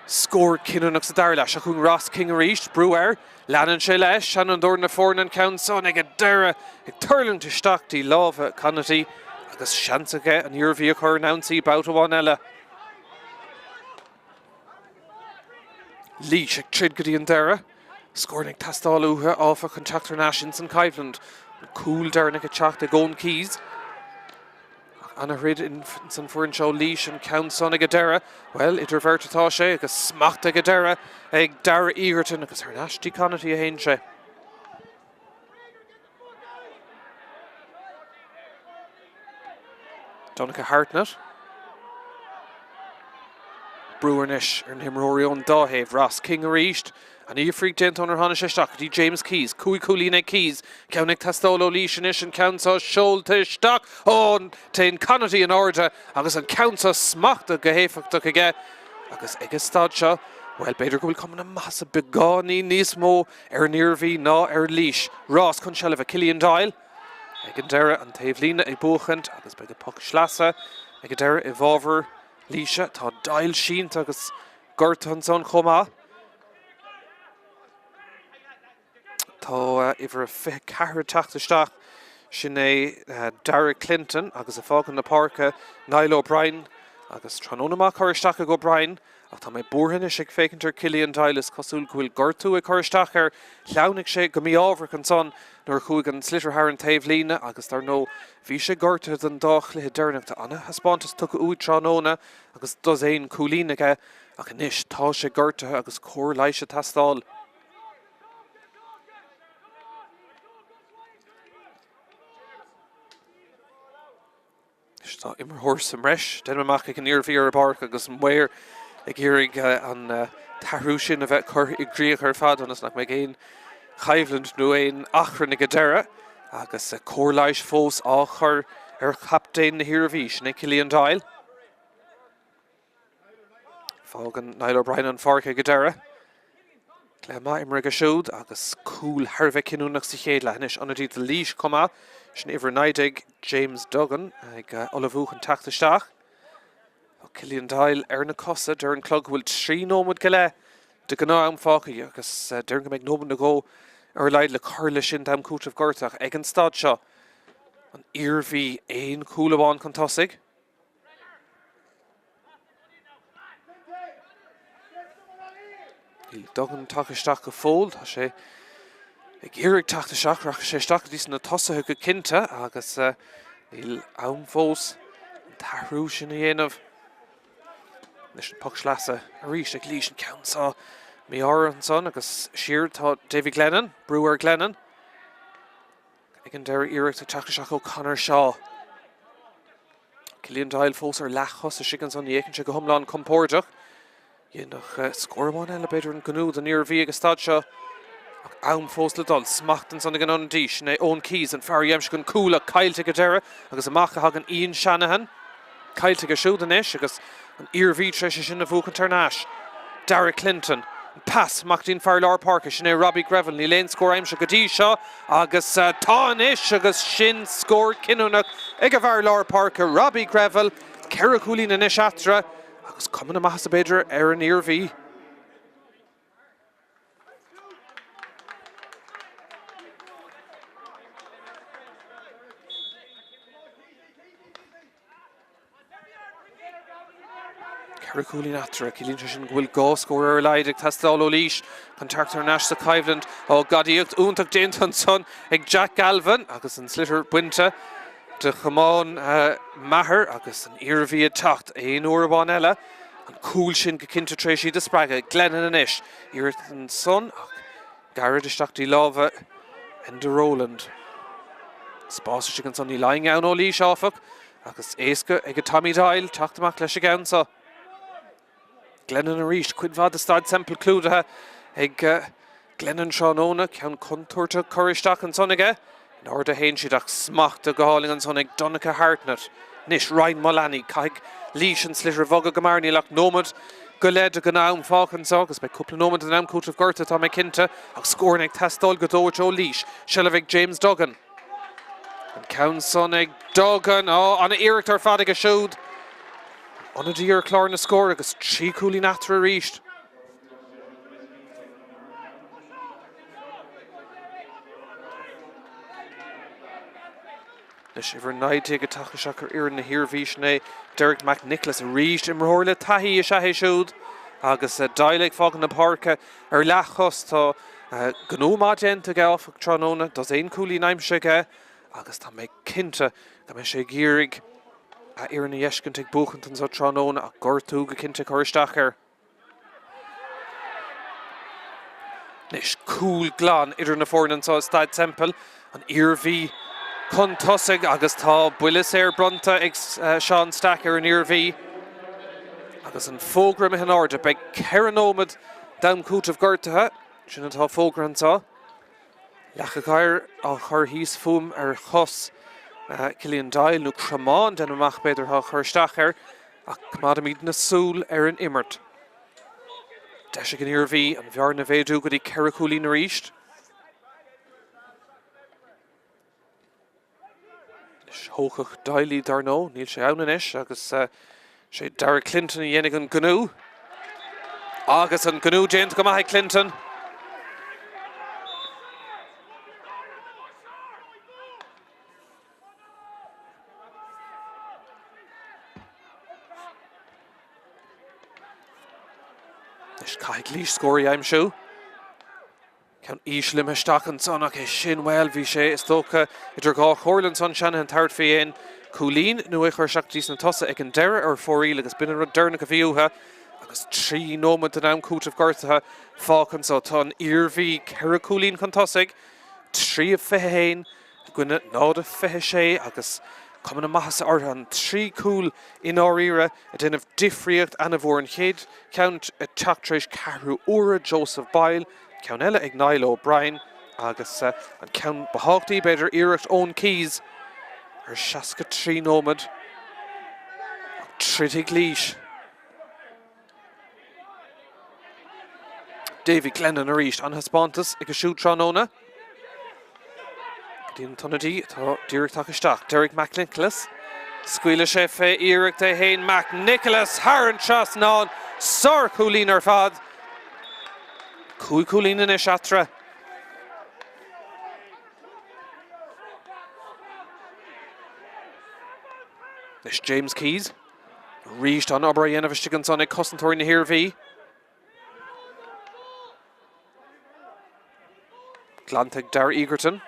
Scór cinniúnach sa dara leath. Seo chugainn Ross King arís. Brú air. Leanann sé leis. Seanfhondúir na foirne an ceann san ag an deireadh ag tuirlingt isteach dtí lámha Conaty agus seans aige an Iarmhí a chur in ionsaí babhta amháin eile. Laois ag troid go dtí an deireadh. Scóranna ag teastáil uathu, áfach, chun teacht thar n-ais ins an choimhlint. An cúl deireanach ag teacht ag Eoin Keyes. Ach ana-throid ins an bhfoireann seo Laois an ceann san ag an deireadh. Bhuel, idir bheirt atá sé agus smacht ag an deireadh ag Darragh Egerton agus thar n-ais dtí Conaty a théann sé. Donncha Hartnett. Brú anois ar na himreoirí ón dá thaobh. Ross King arís. An-difríocht déanta ónar tháinig sé isteach go dtí James Keyes. 5 chúilín ag Keyes. Ceann ag teastáil ó Laois anois. An ceann seo seolta isteach. Ó, téann Conaty in airde agus an ceann seo smachtaithe go héifeachtach aige. Agus ag an staid seo, bhuel, b'fhéidir go bhfuil cuma na maitheasa beagáinín níos mó ar an Iarmhí ná ar Laois. Rás chun seilbhe Killian Doyle. Ag an deireadh, an taobhlíne ag buachaint agus beidh an poc sleasa ag an deireadh i bhfabhar Laoise. Tá Doyle sínte agus gortaithe ansan chomh maith. Tá uimhir a 24 ag teacht isteach, sin é Darragh Clinton agus ag fágaint na páirce Niall O'Brien agus tráthnóna maith curtha isteach ag O'Brien. Ach tá mé buartha anois ag féachaint ar Killian Doyle, is cosúil go bhfuil gortú ag cur isteach air. Shleamhnaigh sé go mí-ámharach ansan nuair a chuaigh an sliotar thar an taobh líne agus dar ndóigh bhí sé gortaithe don dá chluiche deireanach. Tá ana-thaispeántas tugtha uaidh tráthnóna agus dosaen cúilín aige ach anois tá sé gortaithe agus cóir leighis ag teastáil. Anois tá imreoir sa mbreis, déanaim amach ag an Iarmhí ar an bpáirc agus an maor ag iarraidh an t-athrú sin a bheith curtha i gcrích ar fad ionas nach mbeidh aon choimhlint nó aon achrann ag an deireadh agus cóir leighis fós á chur ar chaptaen na hIarmhí, sin é Killian Doyle. Fágann Niall O'Brien an pháirc ag an deireadh. Cluiche maith imeartha aige siúd agus cúl thar a bheith cinniúnach sa chéad leath. Anois ionadaí do Laois chomh maith, sin uimhir 19 James Duggan ag ullmhú chun teacht isteach. Tá Killian Doyle ar na cosa, deir an clog go bhfuil 3 nóiméad go leith de ghnáth-am fágtha agus déarfainn go mbeidh nóiméad nó dhó ar a laghad le cur leis sin d'am cúitimh gortaithe ach ag an staid seo an Iarmhí aon chúl amháin chun tosaigh. Níl Duggan tagtha isteach go fóill. Tá sé ag iarraidh teacht isteach. Rachaidh sé isteach go dtí sna tosaithe go cinnte agus níl am fós an t-athrú sin a dhéanamh. Anois an poc sleasa arís ag Laois an ceann seo mí-ádhúil ansan agus siar tá Davy Glennon, brú ar Glennon. Ag an deireadh iarracht ag teacht isteach ó Conor Shaw. Killian Doyle fós ar leathchos istigh ansan, ní fhéachann sé go hiomlán compordach. Dhéanfadh scór amháin eile b'fhéidir an gnó don Iarmhí ag an staid seo. Ach am fós le dul. Smacht ansan ag an ionadaí, sin é Eoin Keyes, an fear a d'aimsigh an cúl ach caillte ag an deireadh agus amach a thagann Ian Shanahan. Caillte aige siúd anois agus an Iarmhí tar éis é sin a bhuachaint thar n-ais. Darragh Clinton. An pas amach dtí'n fear lár páirce, sin é Robbie Greville. Níl aon scór aimsithe go dtí seo agus tá anois agus sin scór cinniúnach ag an bhfear lár páirce, Robbie Greville. 4 chúilín anois eatarthu agus cuma na maitheasa b'fhéidir ar an Iarmhí. 4 chúilín eatarthu, ciallaíonn sé sin go bhfuil 2 scór ar a laghad ag teastáil ó Laois chun teacht thar n-ais sa choimhlint. Ó, gadaíocht iontach déanta ansan ag Jack Galvin agus an sliotar bainte de chamán Maher agus an Iarmhí ag teacht aon uair amháin eile. An cúl sin go cinnte tar éis iad a spreagadh. Glennon anois, iarracht ansan ach Gairid isteach dtí lámha Enda Rowland. Spás istigh ansan, níl éinne ann ó Laois, áfach, agus éasca ag Tommy Doyle teacht amach leis an gceann seo. Glennon arís, cuid mhaith de Staid Semple clúdaithe ag Glennon tráthnóna, ceann contúirteach curtha isteach ansan aige. In airde a théann siad ach smachtaithe go hálainn ansan ag Donncha Hartnett. Anois Ryan Mullaney, caithfidh Laois an sliotar a bhogadh go mear, níl ach nóiméad go leith de ghnáth-am fágtha anseo agus beidh cúpla nóiméad den am cúitimh gortaithe tá mé cinnte, ach scóranna ag teastáil go dóite ó Laois. Seilbh ag James Duggan. An ceann san ag Duggan, á, ana-iarracht ar fad aige siúd. Ionadaí ar chlár na scór agus 3 chúilín eatarthu arís. Anois uimhir 19 ag teacht isteach ar fhoireann na hIarmhí, sin é Derek McNicholas arís. Imreoir le taithí is ea é siúd agus Doyle ag fágaint na páirce ar leathchos. Tá gnó maith déanta aige áfach tráthnóna, dosaen cúilín aimsithe aige agus tá mé cinnte go mbeidh sé ag iarraidh a fhoireann a fheiscint ag buachaint anseo tráthnóna ach gortú go cinnte ag cur isteach air. Anois cúl glan idir na foirne anseo i Staid Semple, an Iarmhí chun tosaigh agus tá buille saor bronnta ag Seán Stack ar an Iarmhí. Agus an fógra imithe in airde, beidh 4 nóiméad d'am cúitimh gortaithe, sin atá fógartha anseo. Leac oighir á chur thíos fúm ar chos Cillian Doyle, nó cromán, déanaim amach, b'fhéidir, atá á chur isteach air, ach coimeádaimid na súil ar an imirt. Deis ag an Iarmhí an bhearna a mhéadú go dtí 4 chúilín arís. Anois thógfadh Doyle í dar ndóigh, níl sé ann anois agus sé Darragh Clinton a dhéanfaidh an gnó. Agus an gnó déanta go maith ag Clinton. Anois caithfidh Laois scór a aimsiú. Ceann íseal imithe isteach ansan ach é sin, bhuel, bhí sé, is dócha, idir dhá chomhairle ansan, Shanahan tabhairt faoi aon chúilín nó é chur isteach dtí sna tosaithe ag an deireadh ar fóraoil agus b'in an rud deireanach a bhí uathu agus 3 nóiméad den am cúitimh gortaithe fágtha anso. Tá an Iarmhí 4 chúilín chun tosaigh, 3-21 i gcoinne 0-26 agus cuma na maitheasa orthu, an 3 chúl i ndáiríre ag déanamh difríocht ana-mhór. An chéad cheann ag teacht tar éis ceathrú uaire, Joseph Boyle, ceann eile ag Niall O'Brien agus an ceann ba thábhachtaí, b'fhéidir, iarracht Eoin Keyes ar 63 nóiméad. Ach troidfidh Laois. Davy Glennon arís, an-thaispeántas aige siúd tráthnóna. Go dtí an t-ionadaí atá díreach tagtha isteach, Derek McNicholas. Scaoilfidh sé fé iarracht é féin, McNicholas thar an trasnán, sárchúilín ar fad. 5 chúilín anois eatarthu. Anois James Keyes. Arís an obair á dhéanamh istigh ansan ag cosantóirí na hIarmhí. Glanta ag Darragh Egerton.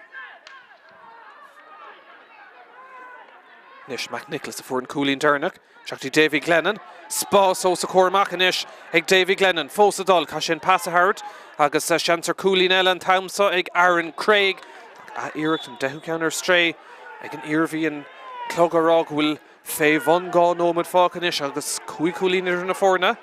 Anois McNicholas a fuair an cúilín deireanach. Isteach dtí Davy Glennon. Spás os a chomhair amach anois ag Davy Glennon. Fós ag dul. Caithfidh sé an pas a thabhairt agus seans ar chúilín eile an t-am seo ag Aaron Craig. Ach iarracht an deichiú ceann ar strae ag an Iarmhí an clog á rá go bhfuil Fé bhun 2 nóiméad fágtha anois agus 5 chúilín idir na foirne.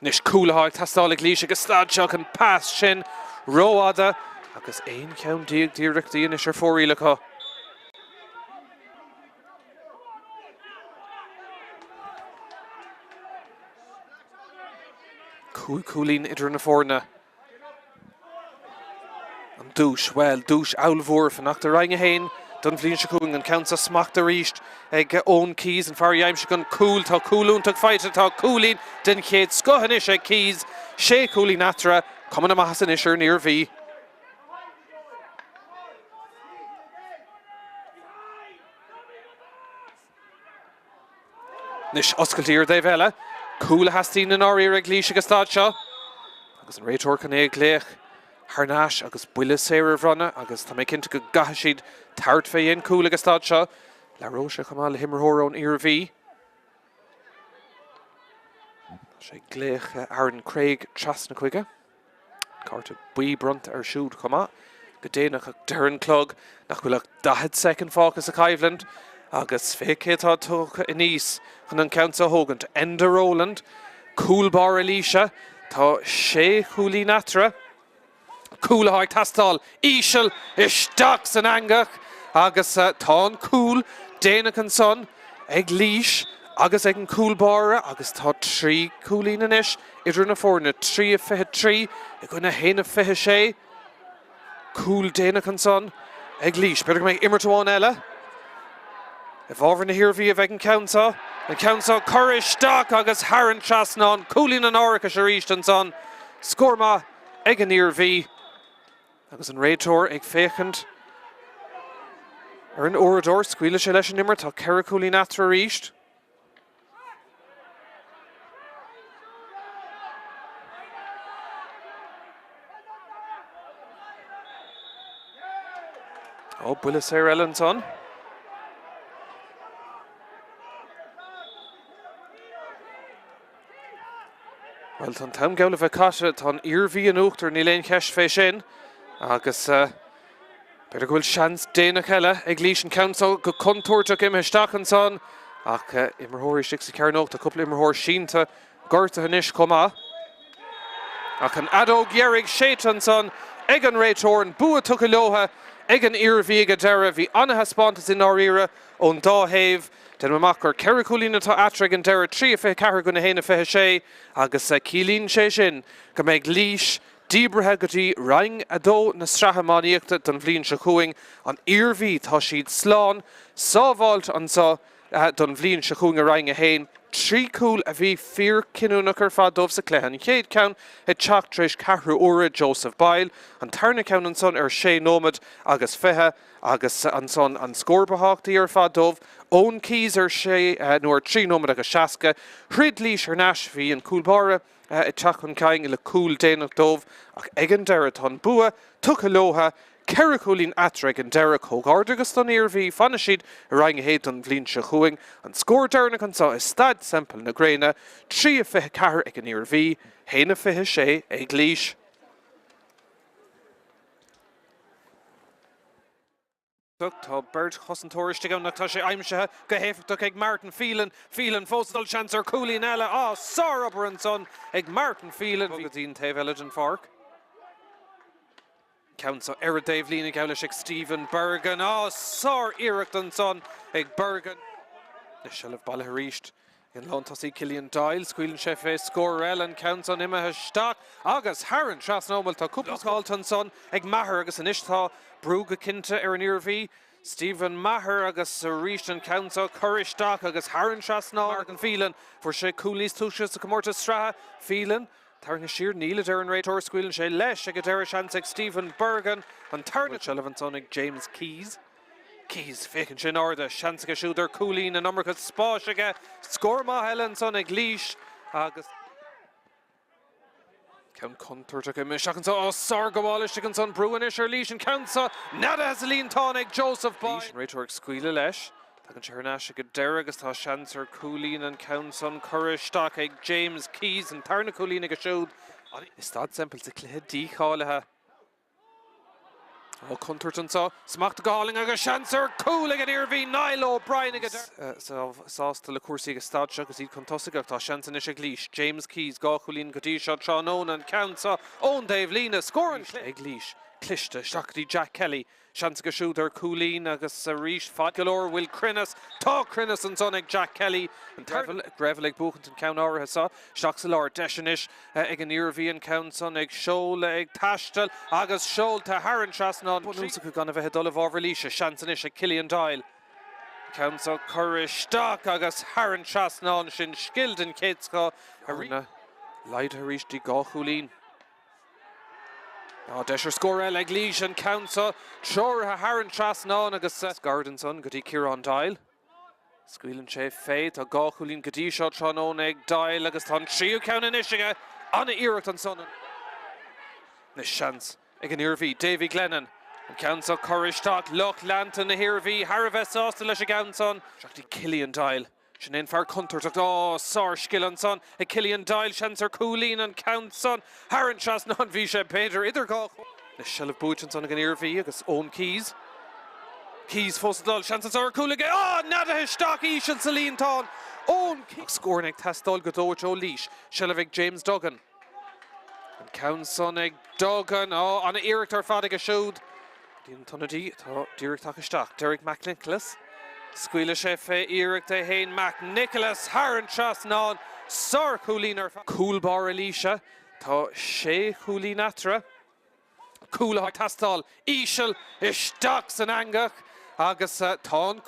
Anois cúl atá ag teastáil ag Laois ag an staid seo, an pas sin rófhada agus 11 ceann d'iarrachtaí anois ar fóraoil acu. 5 chúilín idir na foirne. An duais, bhuel, duais ollmhór fanacht i Roinn 1 don bhliain seo chugainn. An ceann seo smachtaithe arís ag Eoin Keyes, an fear a d'aimsigh an cúl. Tá cúl iontach faighte, tá cúilín den chéad scoth anois ag Keyes. Sé chúilín eatarthu, cuma na maitheasa anois ar an Iarmhí. Anois oscailt ar an dtaobh eile. Cúl a theastaíonn i ndáiríre ag Laois ag an staid seo. Agus an réiteoir chun é a ghlaoch thar n-ais agus buille saor a bhronnadh agus tá mé cinnte go gcaithfidh siad tabhairt fé dhéin cúl ag an staid seo. Labhróidh sé chomh maith le himreoir ón Iarmhí. Tá sé ag glaoch Aaron Craig trasna chuige. Cárta buí bronnta air siúd chomh maith go déanach ach deir an clog nach bhfuil ach 40 soicind fágtha sa choimhlint agus féach cé atá tagtha aníos chun an ceann seo a thógaint, Enda Rowland, cúl báire Laoise. Tá sé chúilín eatarthu. Cúl atá ag teastáil, íseal isteach san eangach agus tá an cúl déanach ansan ag Laois agus ag an gcúl báire agus tá 3 chúilín anois idir na foirne, 3-23 i gcoinne 1-26. Cúl déanach ansan ag Laois. B'fhéidir go mbeidh imirt amháin eile. I bhfabhar na hIarmhí a bheidh an ceann seo. An ceann seo curtha isteach agus thar an trasnán. Cúilín an árachais arís ansan. Scór maith ag an Iarmhí. Agus an réiteoir ag féachaint ar an uaireadóir, scaoilfidh sé leis an imirt. Tá 4 chúilín eatarthu arís. Ó, buille saor eile ansan. Bhuel, tá an t-am geall le bheith caite. Tá an Iarmhí in uachtar, níl aon cheist fé sin. Agus b'fhéidir go bhfuil seans déanach eile ag Laois an ceann so go contúirteach imithe isteach ansan. Ach imreoirí istigh sa chearnóg, tá cúpla imreoir sínte gortaithe anois chomh maith. Ach an fheadóg dheiridh séidte ansan ag an réiteoir, an bua tugtha leotha ag an Iarmhí ag an deireadh. Bhí an-thaispeántas i ndáiríre ón dá thaobh. Déanaim amach gur 4 chúilín atá eatarthu ag an deireadh, 3-24 i gcoinne 1-26, agus ciallaíonn sé sin go mbeidh Laois díbrithe go dtí Roinn 2 na Sraithe Iománaíochta don bhliain seo chugainn. An Iarmhí, tá siad slán sábháilte anseo don bhliain seo chugainn i Roinn 1. 3 chúl a bhí fíorchinniúnach ar fad dóibh sa chluiche. An chéad cheann ag teacht tar éis ceathrú uaire, Joseph Boyle. An tarna ceann ansan ar 6 nóiméad agus 20. Agus ansan an scór ba thábhachtaí ar fad dóibh, Eoin Keyes ar sé nó ar 3 nóiméad agus 60. Throid Laois thar n-ais, bhí an cúl báire ag teacht chun cinn le cúl déanach dóibh ach ag an deireadh tá an bua tugtha leotha, 4 chúilín eatarthu ag an deireadh. Comhghairdeachas don Iarmhí, fanfaidh siad i Roinn 1 don bhliain seo chugainn. An scór deireanach anseo i Staid Semple na Gréine, 3-24 ag an Iarmhí, 1-26 ag Laois. Tá beirt chosantóir istigh ann ach tá sé aimsithe go héifeachtach ag Martin Phelan. Phelan fós ag dul, seans ar chúilín eile. Á, sárobair ansan ag Martin Phelan. Go dtí an taobh eile den pháirc. Ceann so ar an dtaobhlíne geall leis ag Stephen Bergin. Á, sár-iarracht ansan ag Bergin. Seilbh bailithe arís. An lántosaí Killian Doyle, scaoileann sé fé scór eile, an ceann san imithe isteach agus thar an trasnán. Bhuel, tá cúpla scóráilte ansan ag Maher agus anois tá brú go cinnte ar an Iarmhí. Stephen Maher agus arís an ceann seo curtha isteach agus thar an trasnán. Martin Phelan, fuair sé cúl níos túisce sa chomórtas sraithe. Phelan tarraingthe siar, níl a deir an réiteoir, scaoileann sé leis ag an deireadh, seans ag Stephen Bergin an tarna seilbh ansan ag James Keyes. Keyes, féachann sé in airde, seans aige siúd ar chúilín, an iomarca spáis aige, scór maith eile ansan ag Laois agus ceann contúirteach imithe isteach anso, á, sárghabháil istigh ansan, brú anois ar Laois, an ceann seo neadaithe sa líontán ag Joseph Boyle. Laois, an réiteoir ag scaoileadh leis, tagann sé thar n-ais ag an deireadh agus tá seans ar chúilín, an ceann san curtha isteach ag James Keyes, an tarna cúilín aige siúd i Staid Semple sa chluiche dícháilithe. Ó, contúirt anseo, smacht go hálainn agus seans ar chúl ag an Iarmhí, Niall O'Brien ag an deireadh. Sásta le cúrsaí ag an staid seo agus iad chun tosaigh ach tá seans anois ag Laois. James Keyes, 2 chúilín go dtí seo tráthnóna, an ceann seo ón dtaobhlíne, scór an chluiche ag Laois. Cliste isteach go dtí Jack Kelly. Seans aige siúd ar chúilín agus arís fad go leor, bhfuil cruinneas? Tá cruinneas ansan ag Jack Kelly. An Greville ag buachaint an ceann áirithe seo. Isteach sa lár, deis anois ag an Iarmhí an ceann san ag seoladh, ag taisteal agus seolta thar an trasnán. Bunús acu gan a bheith ag dul i bhfabhar Laoise. Seans anois ag Killian Doyle. An ceann seo curtha isteach agus thar an trasnán. Sin scil den chéad scoth. Laghdaithe arís dtí 2 chúilín. Tá deis ar scór eile ag Laois, an ceann seo treoraithe thar an trasnán agus scaird ansan go dtí Ciarán Doyle. Scaoileann sé fé, tá 2 chúilín go dtí seo tráthnóna ag Doyle agus tá an tríú ceann anois aige. An-iarracht ansan. Anois seans ag an Iarmhí, Davy Glennon. An ceann seo curtha isteach, lucht leanta na hIarmhí thar a bheith sásta leis an gceann san. Isteach dtí Killian Doyle. Sin é an fear contúirteach. Ó, sárscil ansan ag Killian Doyle, seans ar chúilín an ceann san thar an trasnán. Bhí sé, b'fhéidir, idir dhá Anois seilbh buaite ansan ag an Iarmhí agus Eoin Keyes. Keyes fós ag dul, seans anso ar chúl aige. Á, neadaithe isteach íseal sa líontán. Eoin Keyes. Ach scóranna ag teastáil go dóite ó Laois. Seilbh ag James Duggan. An ceann san ag Duggan. Á, ana-iarracht ar fad aige siúd. Go dtí an t-ionadaí atá díreach tagtha isteach, Derek McNicholas. Scaoileadh sé fé iarracht é fhéin, McNicholas thar an trasnán. Sárchúilín ar fad. Cúl báire Laoise. Tá sé chúilín eatarthu. Cúl atá ag teastáil. Íseal isteach san eangach agus tá an.